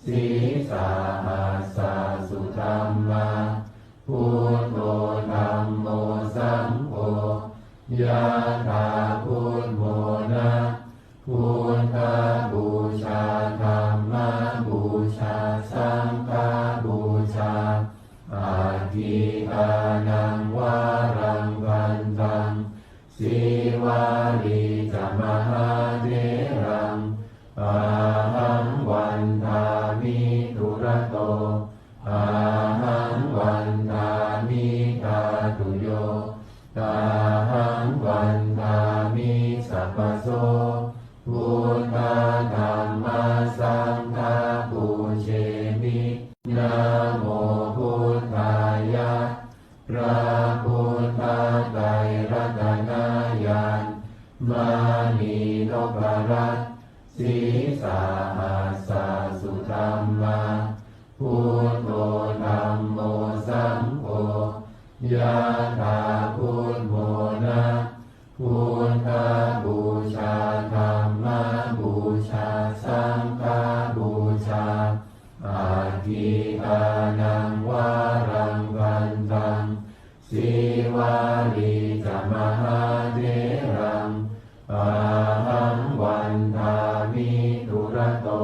sīsahassa sudhammā, Buddho dhammo saṅgho, yathā buddho na, buddhapūjā dhammapūjā saṅghapūjā, aggīdānaṃ varaṃ gandhaṃ, sīvalī ca mahātheraṃ, ahaṃ vandāmi dūrato, ahaṃ vandāmi dhātuyo, ahaṃ vandāmi sabbaso, buddha dhamma saṅgha pūjemi, namo buddhāya. พระพุทธไตรรัตนญาณ มณีนพรัตน์ sīsahassa sudhammā, buddho dhammo saṅgho, yathā buddho na, buddhapūjā dhammapūjā saṅghapūjā, aggīdānaṃ varaṃ gandhaṃ, sīvalī ca mahātheraṃ, ahaṃ vandāmi dūrato,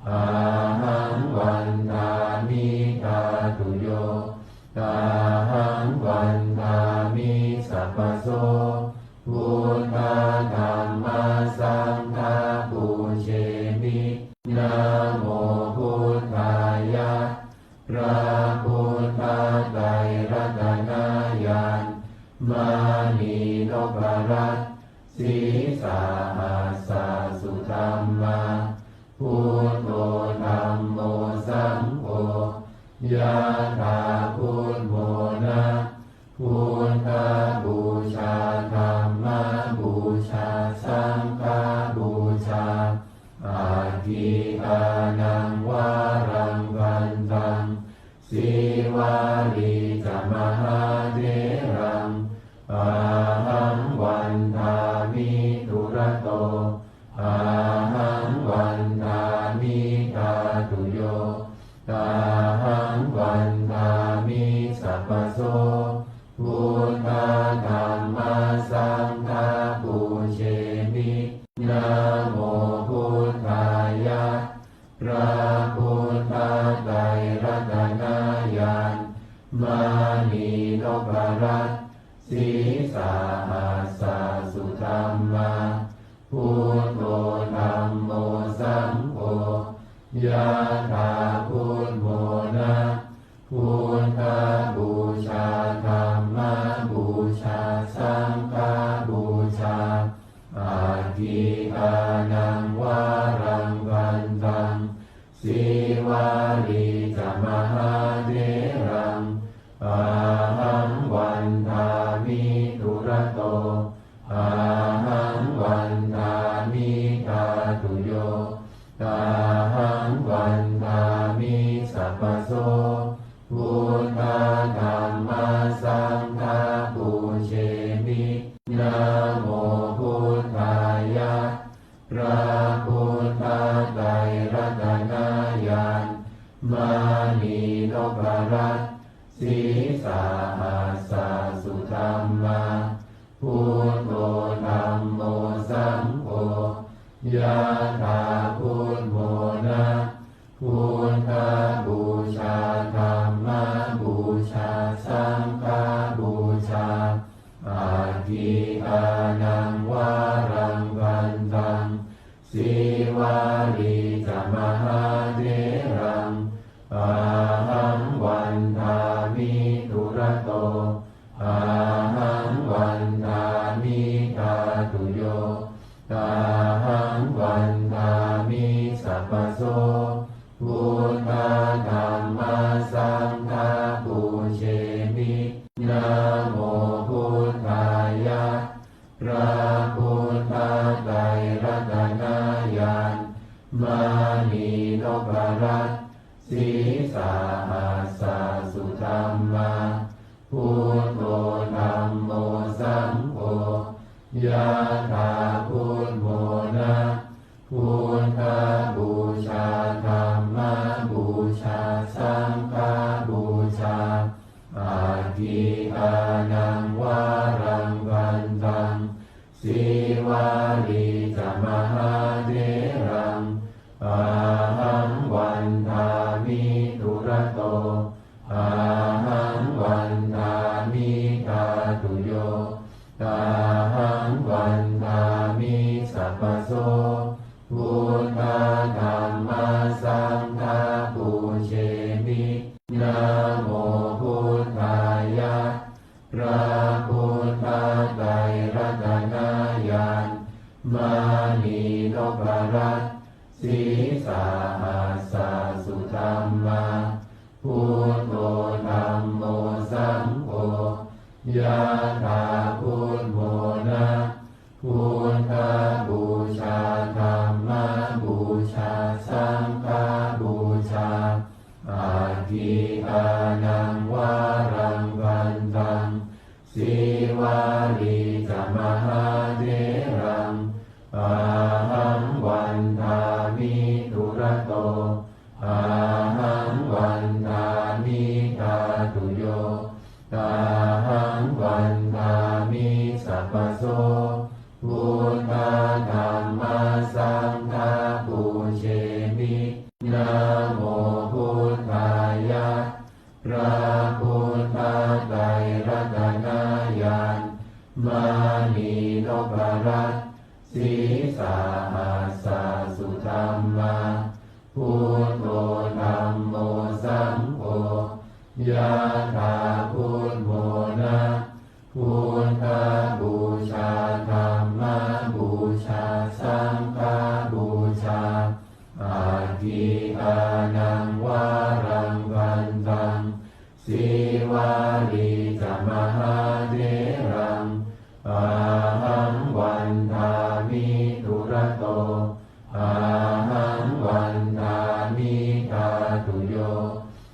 ahaṃ vandāmi dhātuyo, ahaṃ vandāmi sabbaso, buddha dhamma saṅgha pūjemi, namo buddhāya. พระพุทธไตรรัตนญาณ มณีนพรัตน์ sīsahassa sudhammā, buddho dhammo saṅgho, yathā buddho na, buddhapūjā dhammapūjā saṅghapūjā, aggīdānaṃ varaṃ gandhaṃ, sīvalī ca mahātheraṃ, ahaṃ vandāmi dūrato, ahaṃ vandāmi dhātuyo, ahaṃ vandāmi sabbaso, buddha dhamma saṅgha pūjemi, namo buddhāya. พระพุทธไตรรัตนญาณ มณีนพรัตน์ sīsahassa sudhammā, buddho dhammo saṅgho, yathā buddho na, buddhapūjā dhammapūjā saṅghapūjā, aggīdānaṃ varaṃ gandhaṃ, sīvalī ca mahātheraṃ, ahaṃ vandāmi dūrato, ahaṃ vandāmi dhātuyo, ahaṃ vandāmi sabbaso, buddha dhamma saṅgha pūjemi, namo buddhāya. พระพุทธไตรรัตนญาณ มณีนพรัตน์ sīsahassa sudhammā, buddho dhammo saṅgho, yathā buddho na, buddhapūjā dhammapūjā saṅghapūjā, aggīdānaṃ varaṃ gandhaṃ, sīvalī ca mahātheraṃ, ahaṃ vandāmi dūrato, ahaṃ vandāmi dhātuyo, ahaṃ vandāmi Āgītānaṃ varaṃ vandaṃ, Sīvalī ca mahātheraṃ, ahaṃ vandāmi dūrato, ahaṃ vandāmi dhātuyo, ahaṃ vandāmi sabbaso. Buddha dhamma saṅgha pūjemi. Namo buddhāya. พระพุทธไตรรัตนญาณ มณีนพรัตน์ ศรีสหัสสุธรรมา Buddho dhammo saṅgho, yathā buddho na, buddhapūjā dhammapūjā saṅghapūjā. Aggītānaṃ varaṃ vandaṃ, Sīvalī ca mahātheraṃ, ahaṃ vandāmi dūrato, ahaṃ vandāmi dhātuyo, ahaṃ vandāmi sabbaso. Buddha dhamma saṅgha pūjemi. Namo buddhāya. พระพุทธไตรรัตนญาณ มณีนพรัตน์ ศรีสหัสสุธรรมา Buddho dhammo saṅgho, yathā buddho na, buddhapūjā dhammapūjā saṅghapūjā. Aggītānaṃ varaṃ vandaṃ, Sīvalī ca mahātheraṃ, ahaṃ vandāmi dūrato, ahaṃ vandāmi dhātuyo,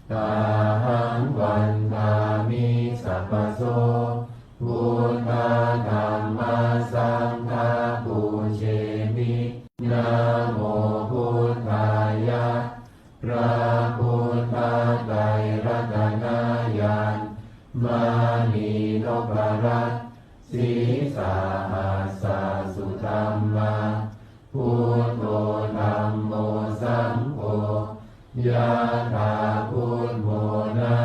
ahaṃ vandāmi sabbaso. Buddha dhamma saṅgha pūjemi. Namo buddhāya. พระพุทธไตรรัตนญาณ มณีนพรัตน์ ศรีสหัสสุธรรมา Buddho dhammo saṅgho, yathā buddho na,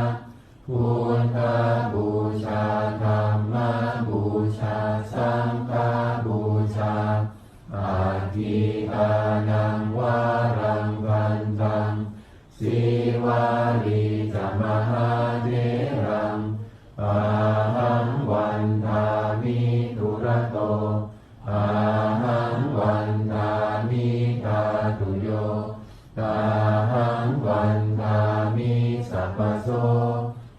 buddhapūjā dhammapūjā saṅghapūjā. Aggītānaṃ varaṃ vandaṃ, Sīvalī ca mahātheraṃ, ahaṃ vandāmi dūrato, ahaṃ vandāmi dhātuyo, ahaṃ vandāmi sabbaso.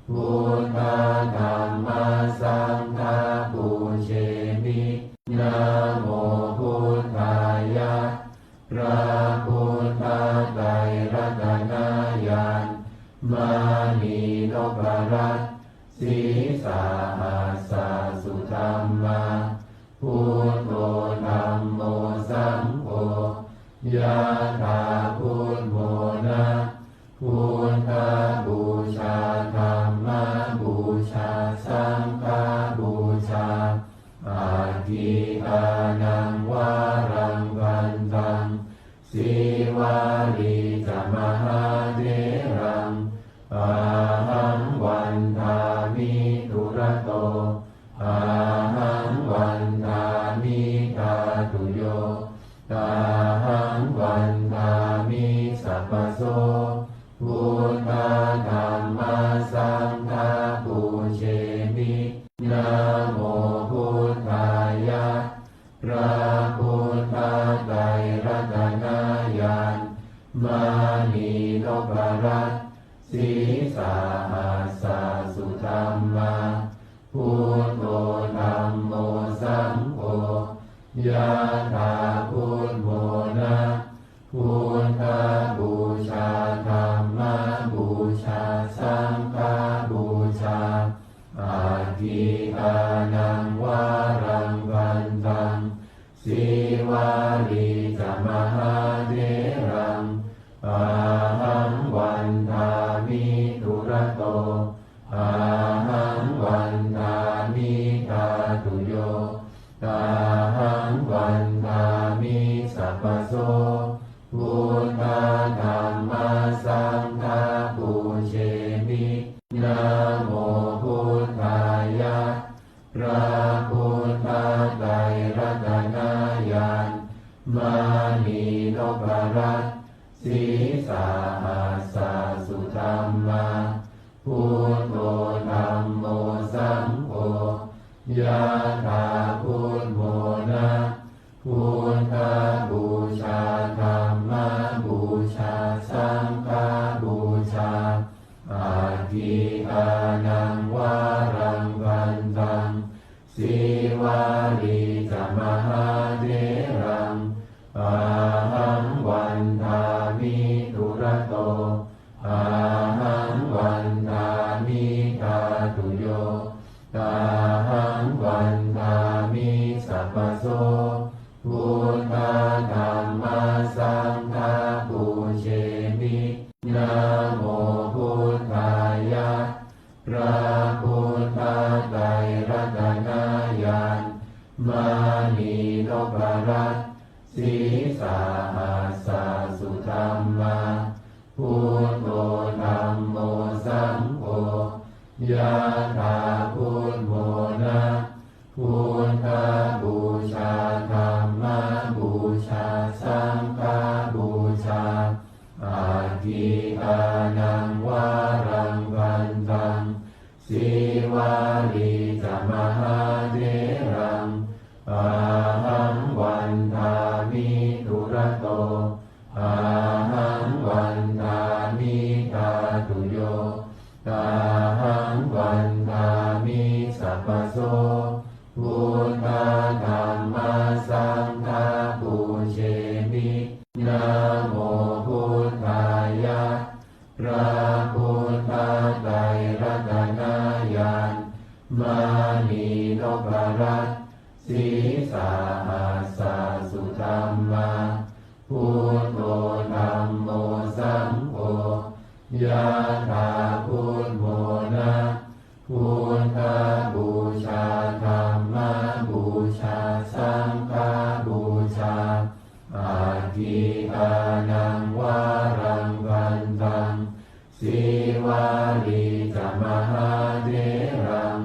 Buddha dhamma saṅgha pūjemi. Namo buddhāya. พระพุทธไตรรัตนญาณ มณีนพรัตน์ ศรีสหัสสุธรรมา Buddho dhammo saṅgho, yathā buddho na, buddhapūjā dhammapūjā saṅghapūjā. Aggītānaṃ varaṃ vandaṃ, Sīvalī ca mahātheraṃ, ahaṃ vandāmi dūrato, ahaṃ vandāmi dhātuyo, ahaṃ vandāmi sabbaso. Buddha dhamma saṅgha pūjemi. Namo buddhāya. พระพุทธไตรรัตนญาณ มณีนพรัตน์ ศรีสหัสสุธรรมา Buddho dhammo saṅgho, yathā buddho na, buddhapūjā dhammapūjā saṅghapūjā. Aggītānaṃ varaṃ vandaṃ, Sīvalī ca mahātheraṃ, ahaṃ vandāmi dūrato, ahaṃ Namo buddhāya. พระพุทธไตรรัตนญาณ มณีนพรัตน์ sīsahassa sudhammā, buddho dhammo saṅgho, ยะถา พุทโธ นะ พุทธบูชา ธัมมบูชา สังฆบูชา Aggīdānaṃ varaṃ vandaṃ, Sīvalī ca mahātheraṃ, ahaṃ vandāmi dūrato, ahaṃ vandāmi dhātuyo, ahaṃ vandāmi sabbaso, buddha dhamma saṅgha pūjemi. Namo buddhāya. พระพุทธไตรรัตนญาณ มณีนพรัตน์ sīsahassa sudhammā, buddho dhammo saṅgho, ยะถา พุทโธ นะ พุทธบูชา ธัมมบูชา สังฆบูชา Aggīdānaṃ varaṃ vandaṃ, Sīvalī ca mahātheraṃ, ahaṃ vandāmi dūrato, ahaṃ vandāmi dhātuyo, ahaṃ vandāmi sabbaso, buddha dhamma saṅgha pūjemi. Namo buddhāya. พระพุทธไตรรัตนญาณ มณีนพรัตน์ sīsahassa sudhammā, buddho dhammo saṅgho, ยะถา พุทโธ นะ พุทธบูชา ธัมมบูชา สังฆบูชา Aggīdānaṃ varaṃ vandaṃ, Sīvalī ca mahātheraṃ,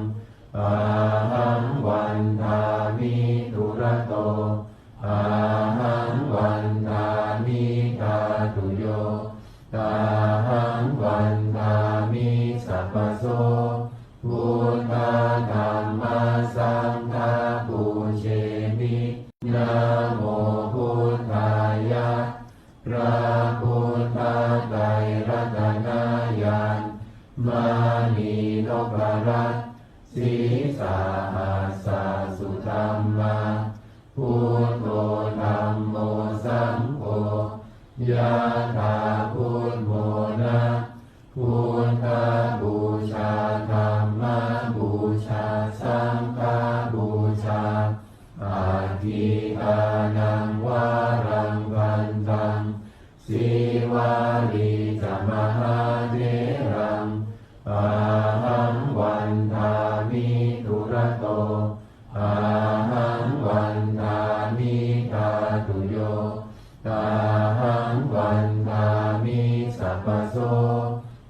ahaṃ vandāmi dūrato, ahaṃ vandāmi dhātuyo, ahaṃ vandāmi sabbaso, buddha dhamma saṅgha pūjemi. Namo buddhāya. พระพุทธไตรรัตนญาณ มณีนพรัตน์ sīsahassa sudhammā, buddho dhammo saṅgho, ยะถา พุทโธ นะ พุทธบูชา ธัมมบูชา สังฆบูชา Aggīdānaṃ varaṃ vandaṃ, Sīvalī ca mahātheraṃ, ahaṃ vandāmi dūrato, ahaṃ vandāmi dhātuyo, ahaṃ vandāmi sabbaso,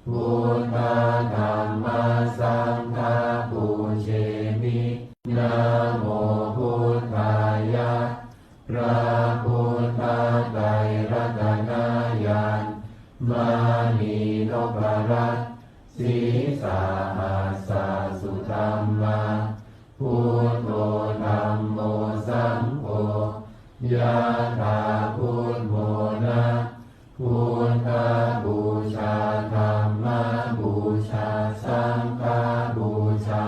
buddha dhamma saṅgha pūjemi. Namo buddhāya. พระพุทธไตรรัตนญาณ มณีนพรัตน์ sīsahassa sudhammā, buddho dhammo saṅgho, ยะถา พุทโธ นะ พุทธบูชา ธัมมบูชา สังฆบูชา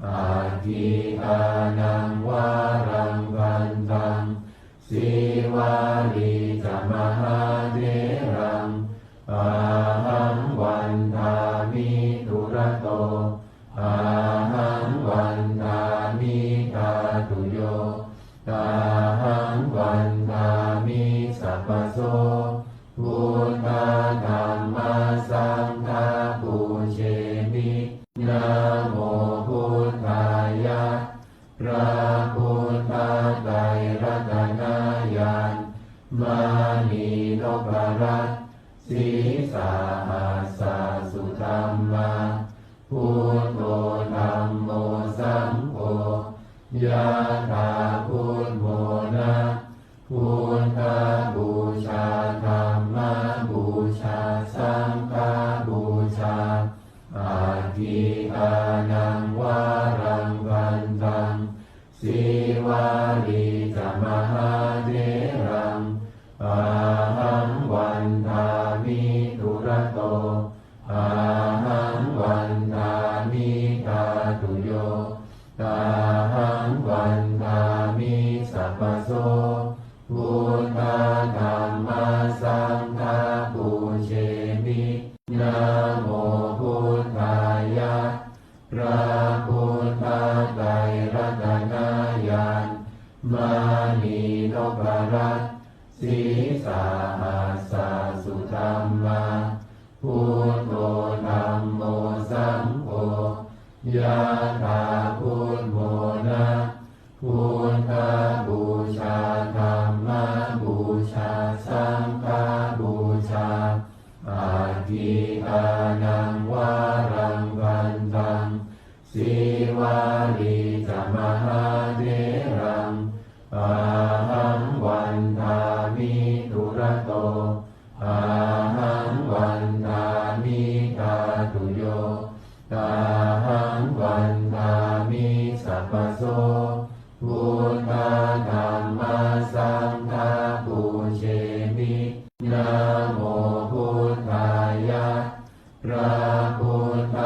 Aggīdānaṃ varaṃ vandaṃ, Sīvalī ca mahātheraṃ, ahaṃ vandāmi dūrato, ahaṃ vandāmi dhātuyo, ahaṃ vandāmi sabbaso, buddha dhamma saṅgha pūjemi. Namo buddhāya. Aggīdānaṃ varaṃ vandaṃ, Sīvalī ca mahātheraṃ, ahaṃ vandāmi dūrato, ahaṃ vandāmi dhātuyo, ahaṃ vandāmi sabbaso. Buddha dhamma saṅgha pūjemi. Namo buddhāya. พระพุทธไตรรัตนญาณ มณีนพรัตน์ ศีรษะหัสสะสุธัมมา Buddho dhammo saṅgho, yathā buddho na, buddhapūjā dhammapūjā saṅghapūjā. Aggīdānaṃ varaṃ vandaṃ, Sīvalī ca mahātheraṃ, ahaṃ vandāmi dūrato, ahaṃ vandāmi dhātuyo, ahaṃ vandāmi sabbaso. Buddha dhamma saṅgha pūjemi. Namo buddhāya. พระพุทธ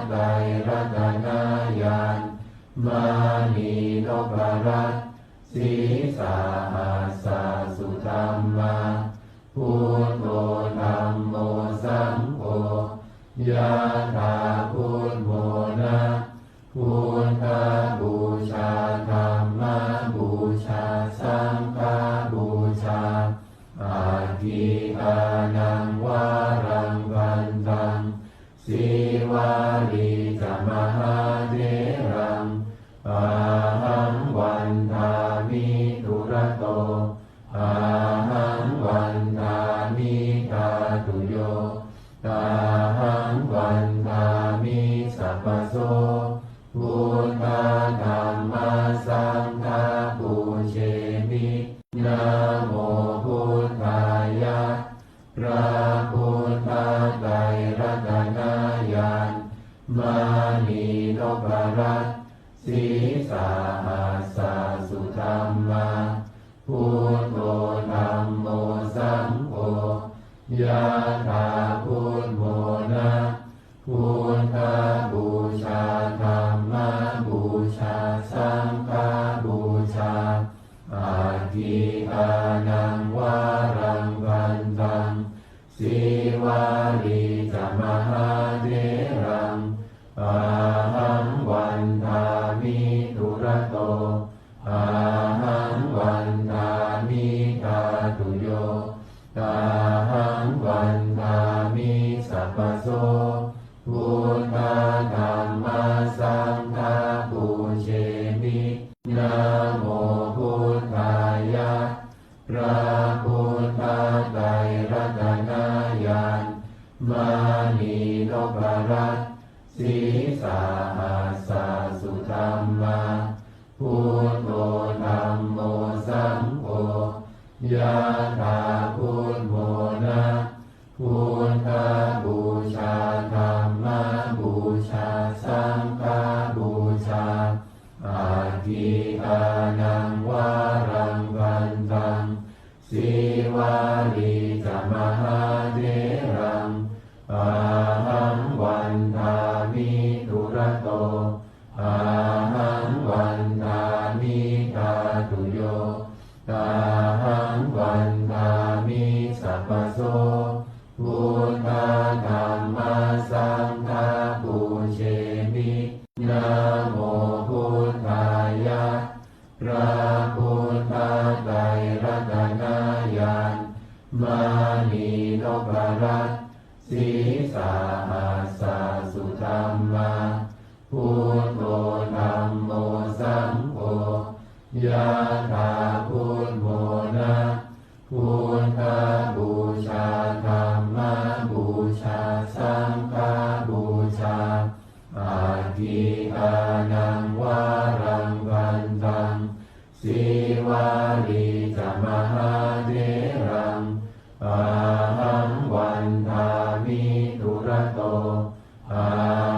ไตรรัตนญาณ มณีนพรัตน์ ศีรษะหัสสะสุธัมมา Buddho dhammo saṅgho, yathā buddho na, buddhapūjā dhammapūjā saṅghapūjā. Aggīdānaṃ varaṃ vandaṃ, Sīvalī ca mahātheraṃ, ahaṃ vandāmi dūrato, ahaṃ vandāmi dhātuyo, ahaṃ vandāmi sabbaso. Buddha dhamma saṅgha pūjemi. Namo buddhāya. พระพุทธไตรรัตนญาณ มณีนพรัตน์ ศีรษะหัสสะสุธัมมา Buddho dhammo saṅgho, yathā buddho na, buddhapūjā dhammapūjā saṅghapūjā. Aggīdānaṃ varaṃ vandaṃ, Sīvalī ca mahātheraṃ, ahaṃ vandāmi dūrato, ahaṃ vandāmi dhātuyo, ahaṃ vandāmi sabbaso. Buddha dhamma saṅgha pūjemi. Namo buddhāya. พระพุทธไตรรัตนญาณ มณีนพรัตน์ ศีรษะหัสสะสุธัมมา Buddho dhammo saṅgho, yathā buddho na, buddhapūjā dhammapūjā saṅghapūjā. Aggīdānaṃ varaṃ vandaṃ, Sīvalī ca mahātheraṃ, ahaṃ vandāmi dūrato, ahaṃ vandāmi dhātuyo, ahaṃ vandāmi sabbaso. Buddha dhamma saṅgha pūjemi. Namo buddhāya. พระพุทธไตรรัตนญาณ มณีนพรัตน์ ศีรษะหัสสะสุธัมมา Buddho dhammo saṅgho, yathā buddho na, buddhapūjā dhammapūjā saṅghapūjā. Aggīdānaṃ varaṃ vandaṃ, Sīvalī ca mahātheraṃ, ahaṃ vandāmi dūrato, ahaṃ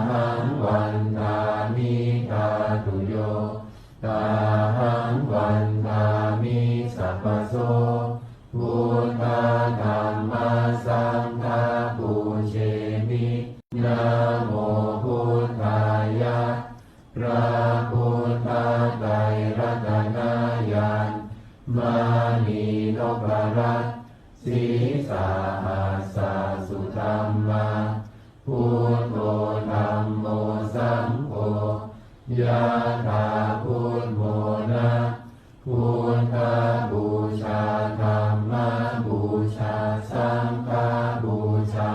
Yathā buddho na, buddhapūjā dhammapūjā saṅghapūjā,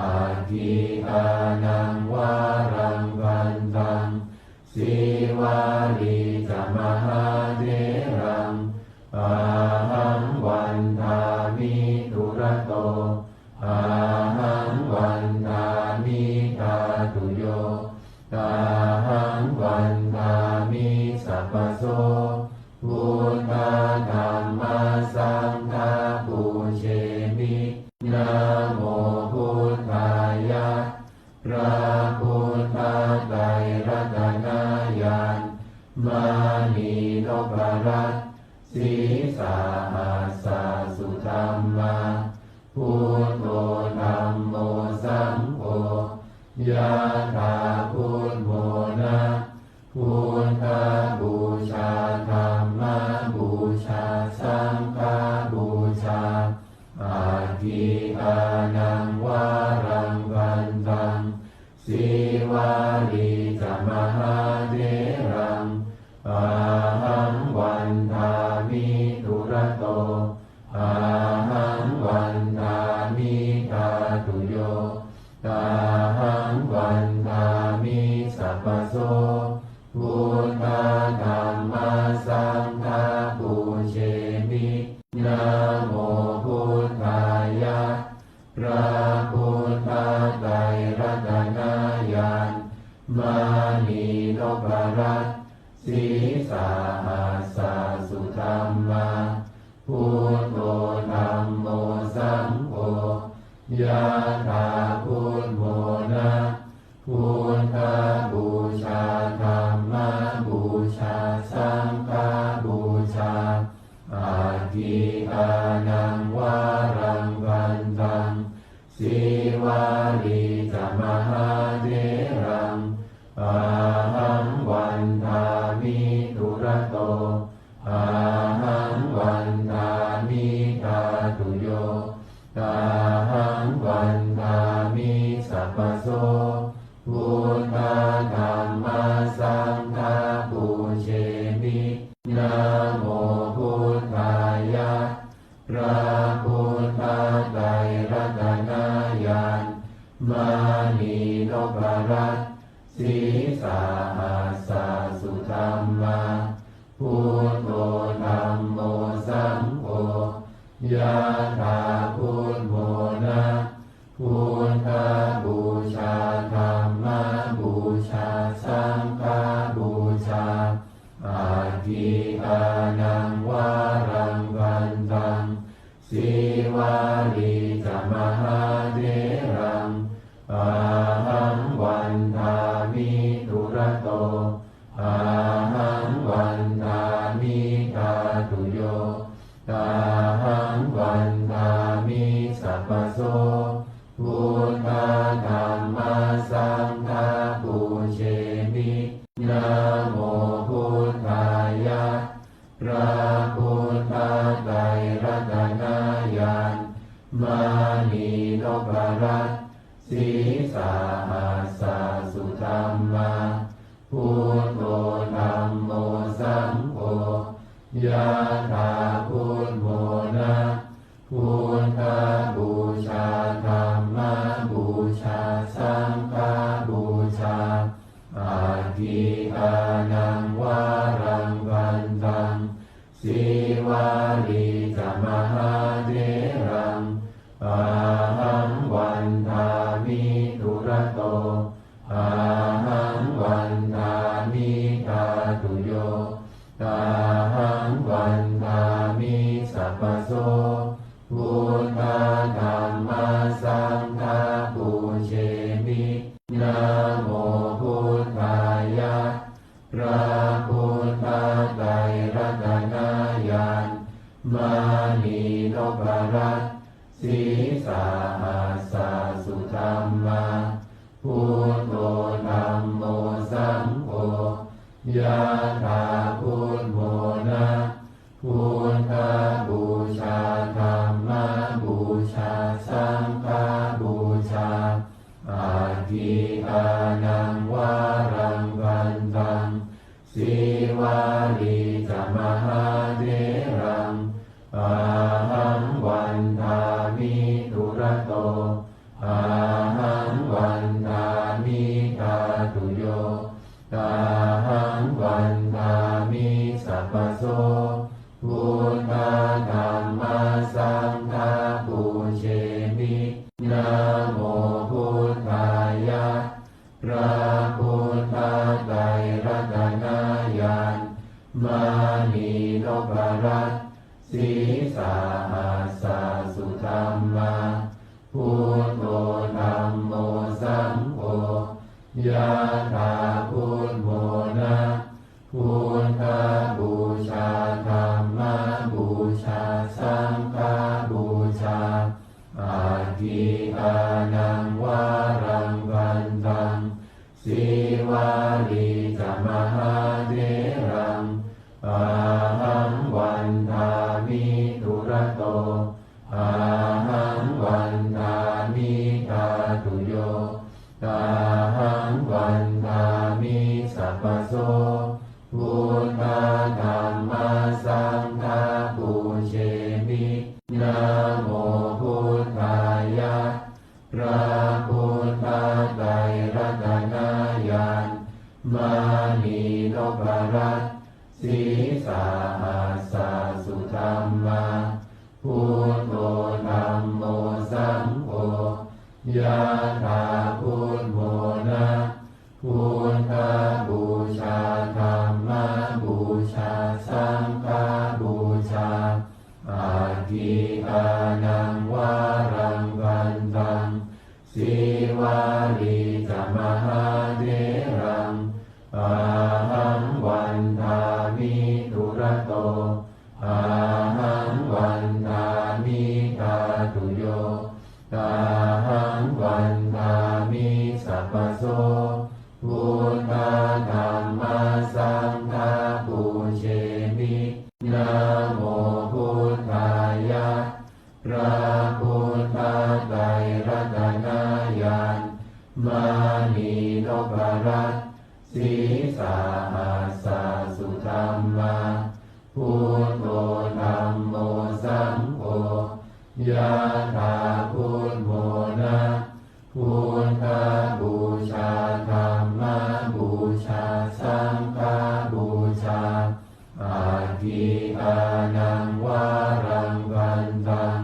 aggikānaṃ varaṃ vandaṃ, Sīvalī ca mahātheraṃ, ahaṃ vandāmi dūrato, ahaṃ vandāmi dhātuyo, ahaṃ vandāmi sabbaso. Buddha dhamma saṅgha pūjemi. Namo buddhāya. พระพุทธไตรรัตนญาณ มณีนพรัตน์ ศีสหัสสะสุธัมมา Buddho dhammo saṅgho, yathā buddho na, buddhapūjā dhammapūjā saṅghapūjā, aggikānaṃ varaṃ vandaṃ, Sīvalī ca mahātheraṃ, ahaṃ vandāmi dūrato, ahaṃ vandāmi dhātuyo, ahaṃ vandāmi sabbaso. Buddha dhamma saṅgha pūjemi. Namo buddhāya. พระพุทธไตรรัตนญาณ มณีนพรัตน์ ศีสหัสสะสุธัมมา Buddho dhammo saṅgho, yathā buddho na, buddhapūjā dhammapūjā saṅghapūjā, aggikānaṃ varaṃ vandaṃ, Sīvalī ca mahātheraṃ, ahaṃ vandāmi dūrato, ahaṃ vandāmi dhātuyo, ahaṃ vandāmi sabbaso. Buddha dhamma saṅgha pūjemi. Namo buddhāya. พระพุทธไตรรัตนญาณ มณีนพรัตน์ ศีสหัสสะสุธัมมา Buddho dhammo saṅgho, yathā buddho na, buddhapūjā dhammapūjā saṅghapūjā, aggikānaṃ varaṃ vandaṃ, Sīvalī ca mahātheraṃ, ahaṃ vandāmi dūrato, ahaṃ vandāmi dhātuyo, ahaṃ vandāmi sabbaso. Buddha dhamma saṅgha pūjemi. Namo buddhāya. พระพุทธไตรรัตนญาณ มณีนพรัตน์ ศีสหัสสะสุธัมมา Buddho dhammo saṅgho, yathā buddho na, buddhapūjā dhammapūjā saṅghapūjā, aggikānaṃ varaṃ vandaṃ, Sīvalī ca mahātheraṃ, ahaṃ vandāmi dūrato, ahaṃ vandāmi dhātuyo, ahaṃ vandāmi sabbaso. Buddha dhamma saṅgha pūjemi. Namo buddhāya. พระพุทธไตรรัตนญาณ มณีนพรัตน์ ศีสหัสสะสุธัมมา Buddho dhammo saṅgho, yathā buddho na, buddhapūjā dhammapūjā saṅghapūjā, aggikānaṃ varaṃ vandaṃ, dhātuyo. Tahaṃ vandāmi sabbaso, buddha dhamma saṅgha pūjemi. Namo buddhāya. พระพุทธไตรรัตนญาณ มณีนพรัตน์ sīsahassa sudhammā, buddho dhammo saṅgho, yathā buddhamona. Buddhapūjā dhammapūjā saṅghapūjā, aggīdānaṃ varaṃ vandaṃ, sīvalī ca mahātheraṃ, ahaṃ vandāmi dūrato, ahaṃ vandāmi dhātuyo. Tahaṃ vandāmi sabbaso, buddha dhamma saṅgha pūjemi. Namo buddhāya. พระพุทธไตรรัตนญาณ มณีนพรัตน์ sīsahassa sudhammā, buddho dhammo saṅgho, yathā buddhamona. Buddhapūjā dhammapūjā saṅghapūjā, aggīdānaṃ varaṃ vandaṃ, sīvalī ca mahātheraṃ, ahaṃ vandāmi dūrato, ahaṃ vandāmi dhātuyo. Tahaṃ vandāmi sabbaso, buddha dhamma saṅgha pūjemi. Namo buddhāya. พระพุทธไตรรัตนญาณ มณีนพรัตน์ sīsahassa sudhammā, buddho dhammo saṅgho, yathā buddhamona. Buddhapūjā dhammapūjā saṅghapūjā, aggīdānaṃ varaṃ vandaṃ,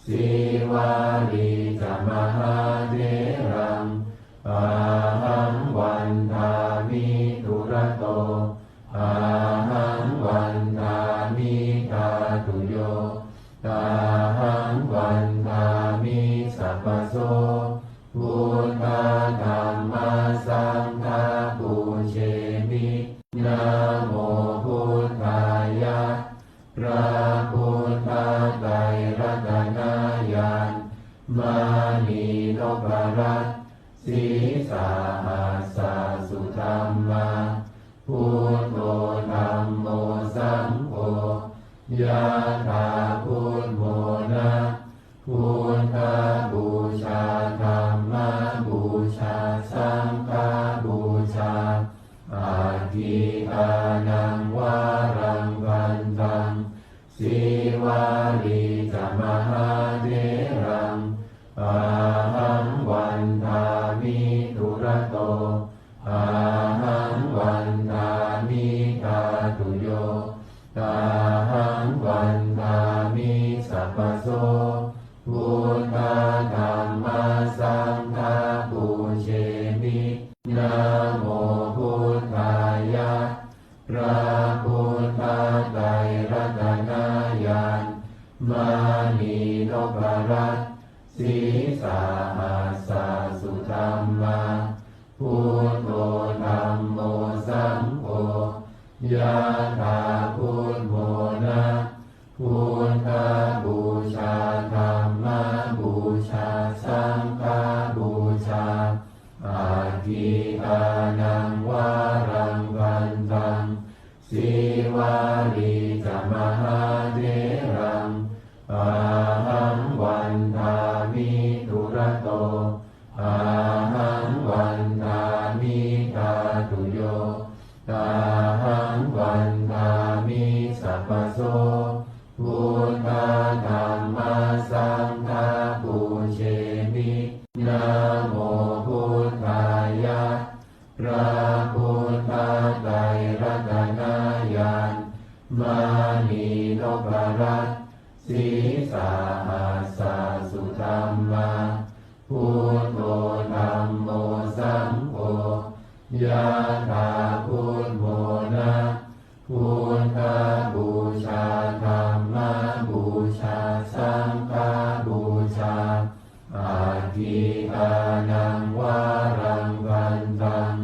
sīvalī ca mahātheraṃ, ahaṃ vandāmi dūrato, ahaṃ vandāmi dhātuyo. Tahaṃ vandāmi sabbaso, buddha dhamma saṅgha pūjemi. Namo buddhāya. พระพุทธไตรรัตนญาณ มณีนพรัตน์ sīsahassa sudhammā, buddho dhammo saṅgho, yathā buddhamona. Buddhapūjā dhammapūjā saṅghapūjā, aggīdānaṃ varaṃ vandaṃ, sīvalī ca mahātheraṃ, ahaṃ vandāmi dūrato, ahaṃ vandāmi dhātuyo. Tahaṃ vandāmi sabbaso, buddha dhamma saṅgha pūjemi. Namo buddhāya. พระพุทธไตรรัตนญาณ มณีนพรัตน์ sīsahassa sudhammā, buddho dhammo saṅgho, yathā buddhamona. Buddhapūjā dhammapūjā saṅghapūjā, aggīdānaṃ varaṃ vandaṃ, sīvalī ca mahātheraṃ, ahaṃ vandāmi dūrato, ahaṃ vandāmi dhātuyo. Tahaṃ vandāmi sabbaso, buddha dhamma saṅgha pūjemi. Namo buddhāya. พร พระพุทธไตรรัตนญาณ มณีนพรัตน์ sīsahassa sudhammā, buddho dhammo saṅgho, yathā buddho na, buddhapūjā dhammapūjā saṅghapūjā, atthi dānaṃ varaṃ bhaddaṃ,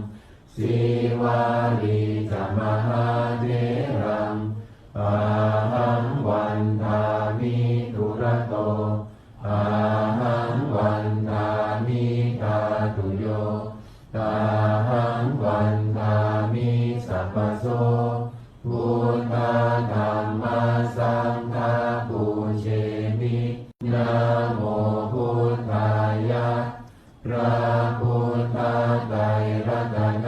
sīvalī ca mahātheraṃ, ahaṃ vandāmi dūrato, ahaṃ vandāmi dhātuyo, ahaṃ vandāmi sabbaso, buddha dhamma saṅgha pūjemi, namo buddhāya. พระพุทธไตรรัตน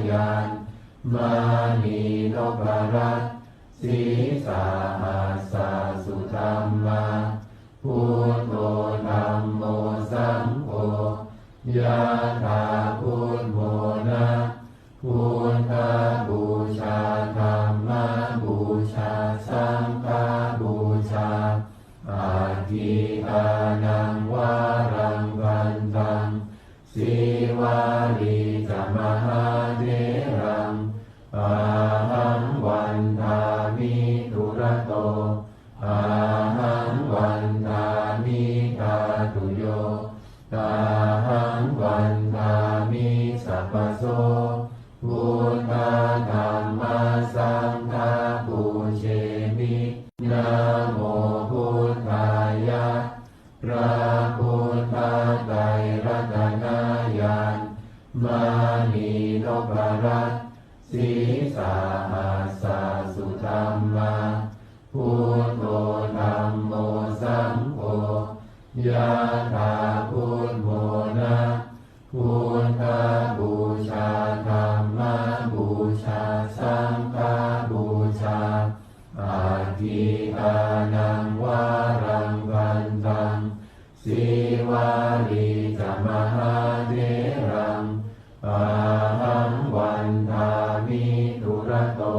ญาณ มณีนพรัตน์ sīsahassa sudhammā, buddho dhammo saṅgho, yathā buddho na, buddhapūjā dhammapūjā saṅghapūjā, atthi dānaṃ varaṃ bhaddaṃ, sīvalī ca mahātheraṃ, ahaṃ vandāmi dūrato, ahaṃ vandāmi dhātuyo, ahaṃ vandāmi sabbaso, buddha dhamma saṅgha pūjemi, namo buddhāya. พระพุทธไตรรัตนญาณ มณีนพรัตน์ sīsahassa sudhammā, buddho dhammo saṅgho, yathā buddho na, buddhapūjā dhammapūjā saṅghapūjā, atthi dānaṃ varaṃ bhaddaṃ, sīvalī ca mahātheraṃ, ahaṃ vandāmi dūrato,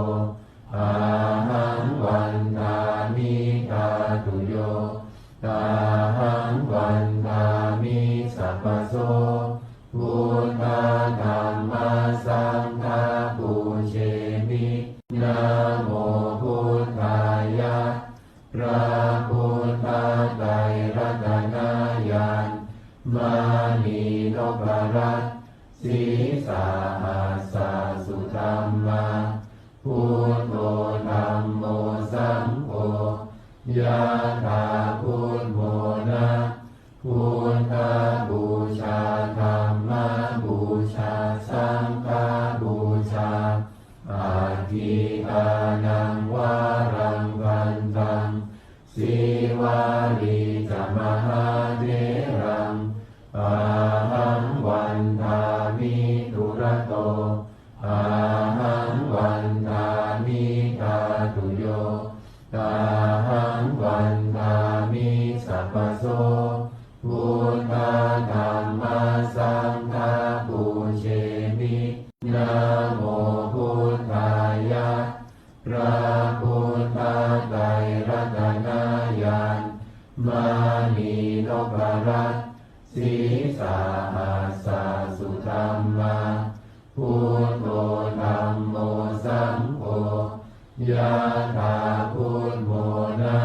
ahaṃ vandāmi dhātuyo, ahaṃ vandāmi sabbaso, buddha dhamma saṅgha pūjemi, namo buddhāya. พระพุทธไตรรัตนญาณ มณีนพรัตน์ sīsahassa sudhammā, buddho dhammo saṅgho, yathā buddho na, buddhapūjā dhammapūjā saṅghapūjā, atthi dānaṃ varaṃ bhaddaṃ, sīvalī ca mahātheraṃ, ahaṃ vandāmi dūrato, ahaṃ vandāmi dhātuyo, ahaṃ vandāmi sabbaso, buddha dhamma saṅgha pūjemi, namo buddhāya. พระพุทธไตรรัตนญาณ มณีนพรัตน์ sīsahassa sudhammā, buddho dhammo saṅgho, yathā buddho na,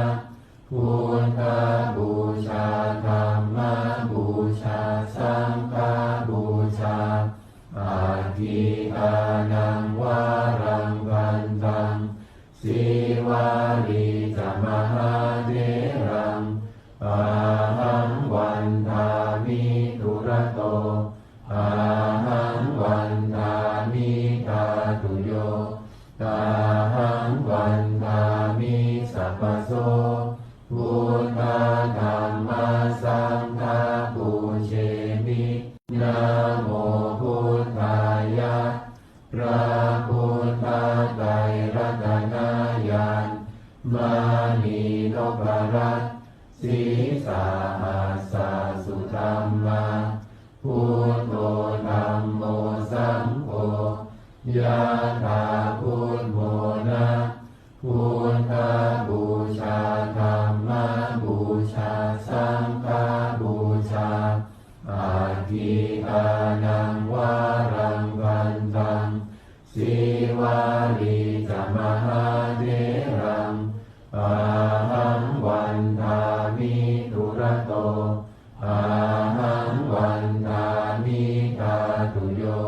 buddhapūjā dhammapūjā saṅghapūjā, atthi dānaṃ varaṃ bhaddaṃ, sīvalī ca mahātheraṃ, ahaṃ vandāmi dūrato, ahaṃ vandāmi dhātuyo, ahaṃ vandāmi sabbaso, buddha dhamma saṅgha pūjemi, namo buddhāya. พระพุทธไตรรัตนญาณ มณีนพรัตน์ sīsahassa sudhammā, buddho dhammo saṅgho, Yathā buddhamona, buddhapūjā, dhammapūjā, saṅghapūjā, aggīdānaṃ varaṃ vandaṃ, Sīvalī ca mahātheraṃ, ahaṃ vandāmi dūrato, ahaṃ vandāmi dhātuyo,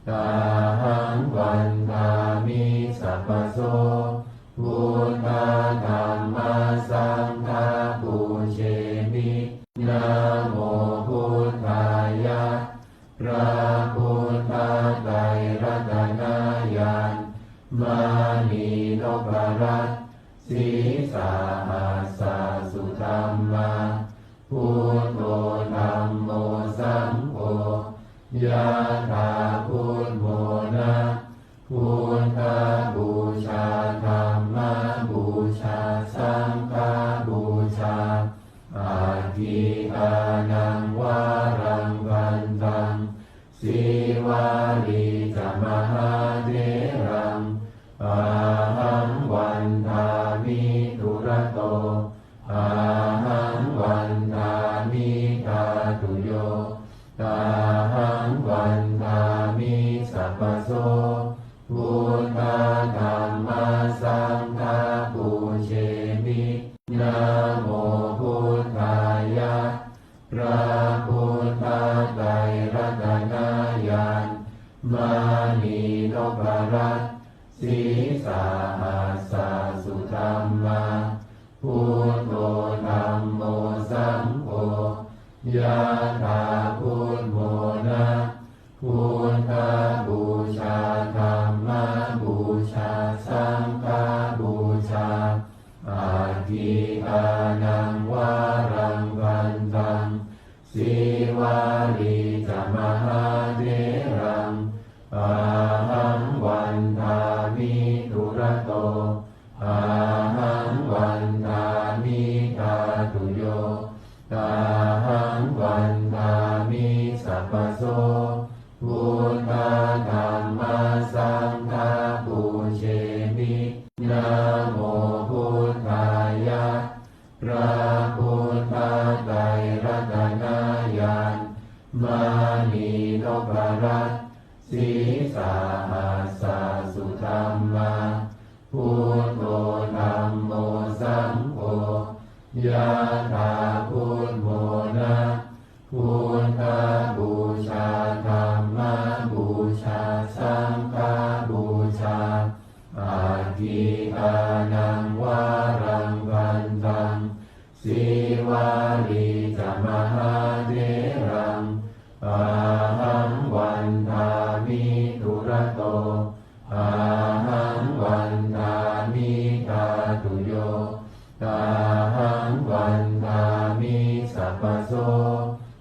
ahaṃ vandāmi sabbaso. Buddha dhamma saṅgha pūjemi. Namo buddhāya. พระพุทธไตรรัตนญาณ มณีนพรัตน์ Sīsahassa sudhammā, buddho dhammo saṅgho, yathā buddhamona, buddhapūjā, dhammapūjā, saṅghapūjā, aggīdānaṃ varaṃ vandaṃ, Sīvalī ca mahātheraṃ, ahaṃ vandāmi dūrato, ahaṃ vandāmi dhātuyo, ahaṃ vandāmi sabbaso. Buddha dhamma saṅgha pūjemi. Namo buddhāya. พระพุทธไตรรัตนญาณ มณีนพรัตน์ Sīsahassa sudhammā, buddho dhammo saṅgho, yathā buddhamona, buddhapūjā, dhammapūjā, saṅghapūjā, aggīdānaṃ varaṃ vandaṃ, Sīvalī ca mahātheraṃ, ahaṃ vandāmi dūrato, ahaṃ vandāmi dhātuyo, ahaṃ vandāmi sabbaso. Buddha dhamma saṅgha pūjemi. Namo buddhāya. พระพุทธไตรรัตนญาณ มณีนพรัตน์ Sīsahassa sudhammā, buddho dhammo saṅgho, yathā buddhamona, buddhapūjā, dhammapūjā, saṅghapūjā, aggīdānaṃ varaṃ vandaṃ, Sīvalī ca mahātheraṃ, ahaṃ vandāmi dūrato, ahaṃ vandāmi dhātuyo, ahaṃ vandāmi sabbaso.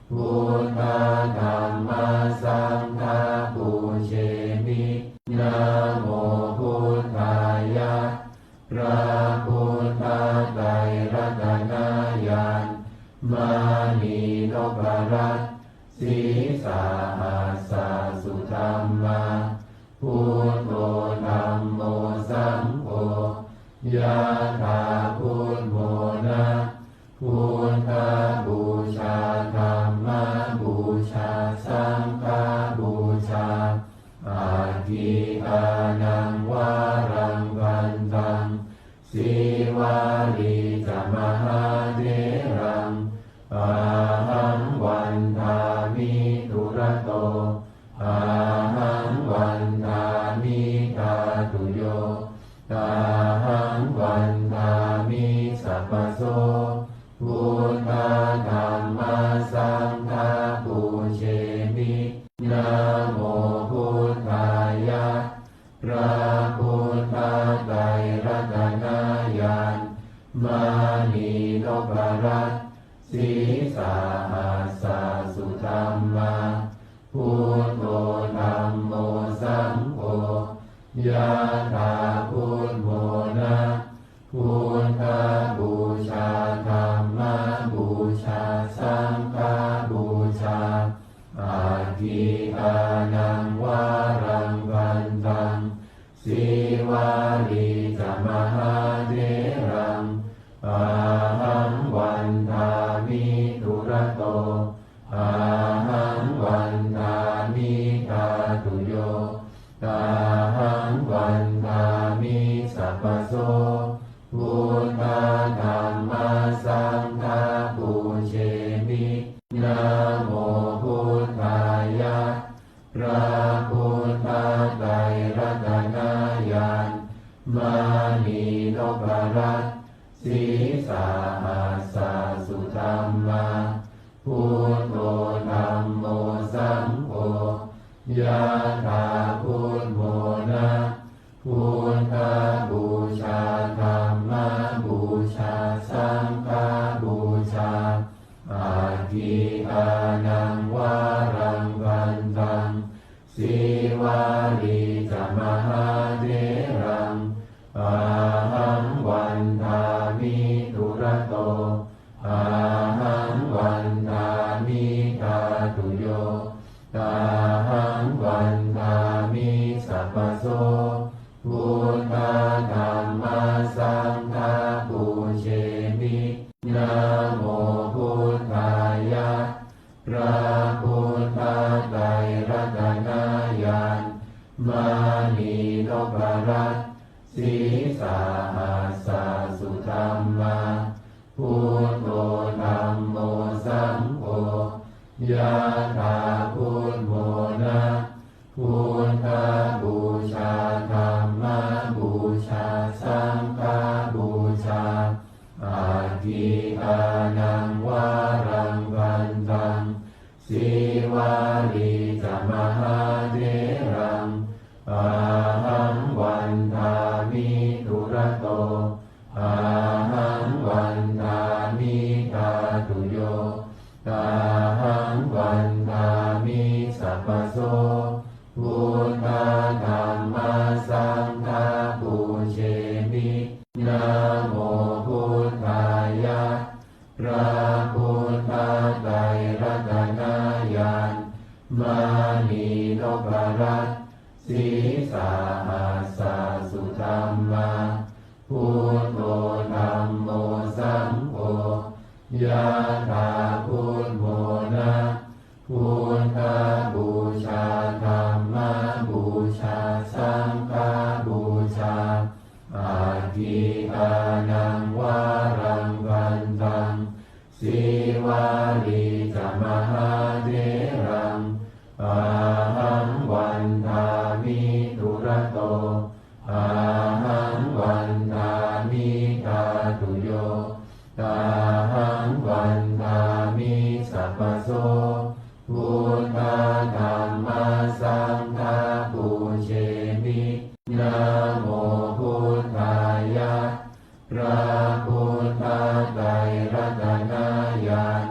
Buddha dhamma saṅgha pūjemi. Namo buddhāya. พระพุทธไตรรัตนญาณ มณีนพรัตน์ Sīsahassa sudhammā, buddho dhammo saṅgho, yathā buddhamona, buddhapūjā, dhammapūjā, saṅghapūjā, aggīdānaṃ varaṃ vandaṃ, Sīvalī ca mahātheraṃ, ahaṃ vandāmi dūrato, ahaṃ vandāmi dhātuyo, ahaṃ vandāmi sabbaso. Buddha dhamma saṅgha pūjemi. Namo buddhāya. พระพุทธไตรรัตนญาณ มณีนพรัตน์ Sīsahassa sudhammā, buddho dhammo saṅgho, yathā buddhamona, buddhapūjā, dhammapūjā, saṅghapūjā, aggīdānaṃ varaṃ vandaṃ, Ahaṃ vandāmi sabbaso buddhā dhammā saṅghā pūjemi. Namo buddhāya. พระพุทธไตรรัตนญาณ มณีนพรัตน์ sīsahassa sudhammā, buddho dhammo saṅgho, yathā buddhamona. Buddhapūjā dhammapūjā saṅghapūjā, aggīkānaṃ varaṃ vandaṃ, Sīvalī ca mahātheraṃ, ahaṃ vandāmi dūrato, ahaṃ vandāmi dhātuyo, ahaṃ vandāmi sabbaso buddhā dhammā saṅghā pūjemi. Namo buddhāya. พระพุทธไตรรัตนญาณ มณีนพรัตน์ sīsahassa sudhammā, buddho dhammo saṅgho, yathā buddhamona. Buddhapūjā dhammapūjā saṅghapūjā, aggīkānaṃ varaṃ vandaṃ, Sīvalī ca mahātheraṃ, ahaṃ vandāmi dūrato, ahaṃ vandāmi dhātuyo, ahaṃ vandāmi sabbaso buddhā dhammā saṅghā pūjemi. Namo buddhāya. พระพุทธไตรรัตนญาณ มณีนพรัตน์ sīsahassa sudhammā, buddho dhammo saṅgho, yathā buddhamona. Buddhapūjā dhammapūjā saṅghapūjā, aggīkānaṃ varaṃ vandaṃ, Sīvalī ca mahātheraṃ, ahaṃ vandāmi dūrato, ahaṃ vandāmi dhātuyo, ahaṃ vandāmi sabbaso buddhā dhammā saṅghā pūjemi. Namo buddhāya. พระพุทธไตรรัตนญาณ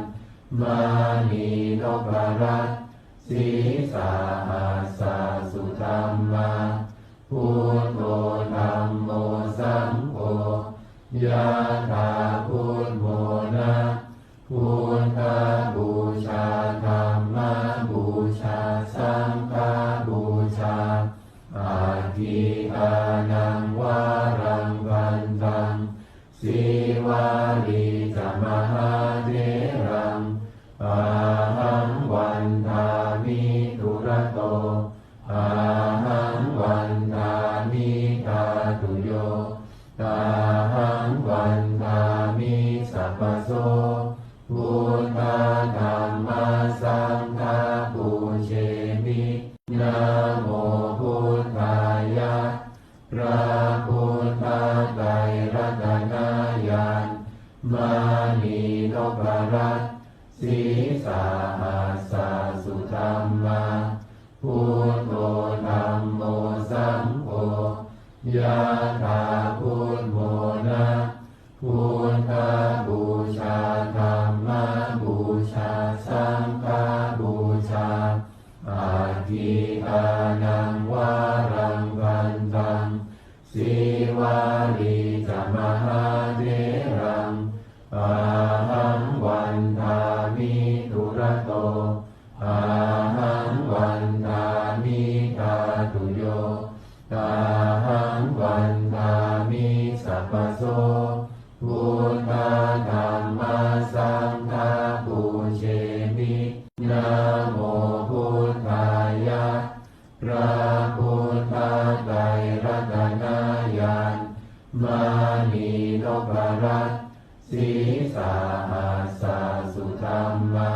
มณีนพรัตน์ sīsahassa sudhammā, buddho dhammo saṅgho, yathā buddhamona. Buddhapūjā dhammapūjā saṅghapūjā, aggīkānaṃ varaṃ vandaṃ, Sīvalī ca mahātheraṃ, ahaṃ vandāmi dūrato, ahaṃ vandāmi dhātuyo, ahaṃ vandāmi sabbaso buddhā dhammā saṅghā pūjemi. Namo buddhāya. พระพุทธไตรรัตนญาณ มณีนพรัตน์ sīsahassa sudhammā, buddho dhammo saṅgho, yathā buddhamona. Buddhapūjā dhammapūjā saṅghapūjā, aggīkānaṃ varaṃ vandaṃ, Sīvalī ca mahātheraṃ, ahaṃ vandāmi dūrato, ahaṃ vandāmi dhātuyo, ahaṃ vandāmi sabbaso buddhā dhammā saṅghā pūjemi. Namo buddhāya. พระ ระพุทธไตรรัตนญาณ มณีนพรัตน์ Sīsahassa-sudhammā,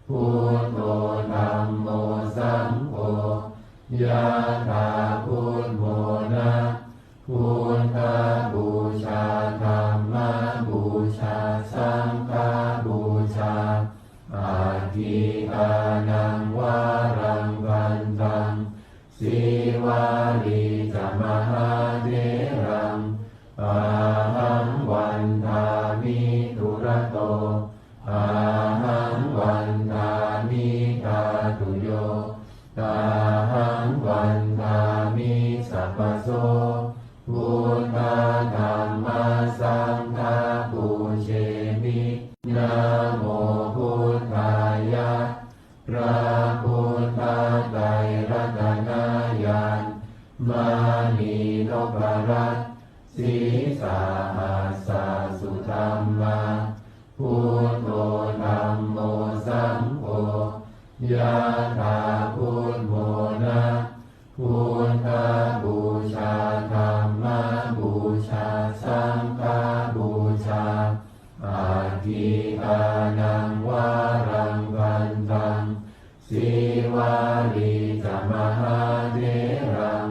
buddho dhammo saṅgho, yathā buddho na, buddhapūjā dhammapūjā saṅghapūjā, atthi dānaṃ varaṃ bhaddaṃ, sīvalī ca mahātheraṃ, ahaṃ vandāmi dūrato, ahaṃ vandāmi dhātuyo, ahaṃ vandāmi sabbaso, buddha dhamma saṅgha pūjemi, namo buddhāya. พระพุทธไตรรัตนญาณ มณีนพรัตน์ Sīsahassa-sudhammā, buddho dhammo saṅgho, yathā buddho na, buddhapūjā dhammapūjā saṅghapūjā, atthi dānaṃ varaṃ bhaddaṃ, sīvalī ca mahātheraṃ,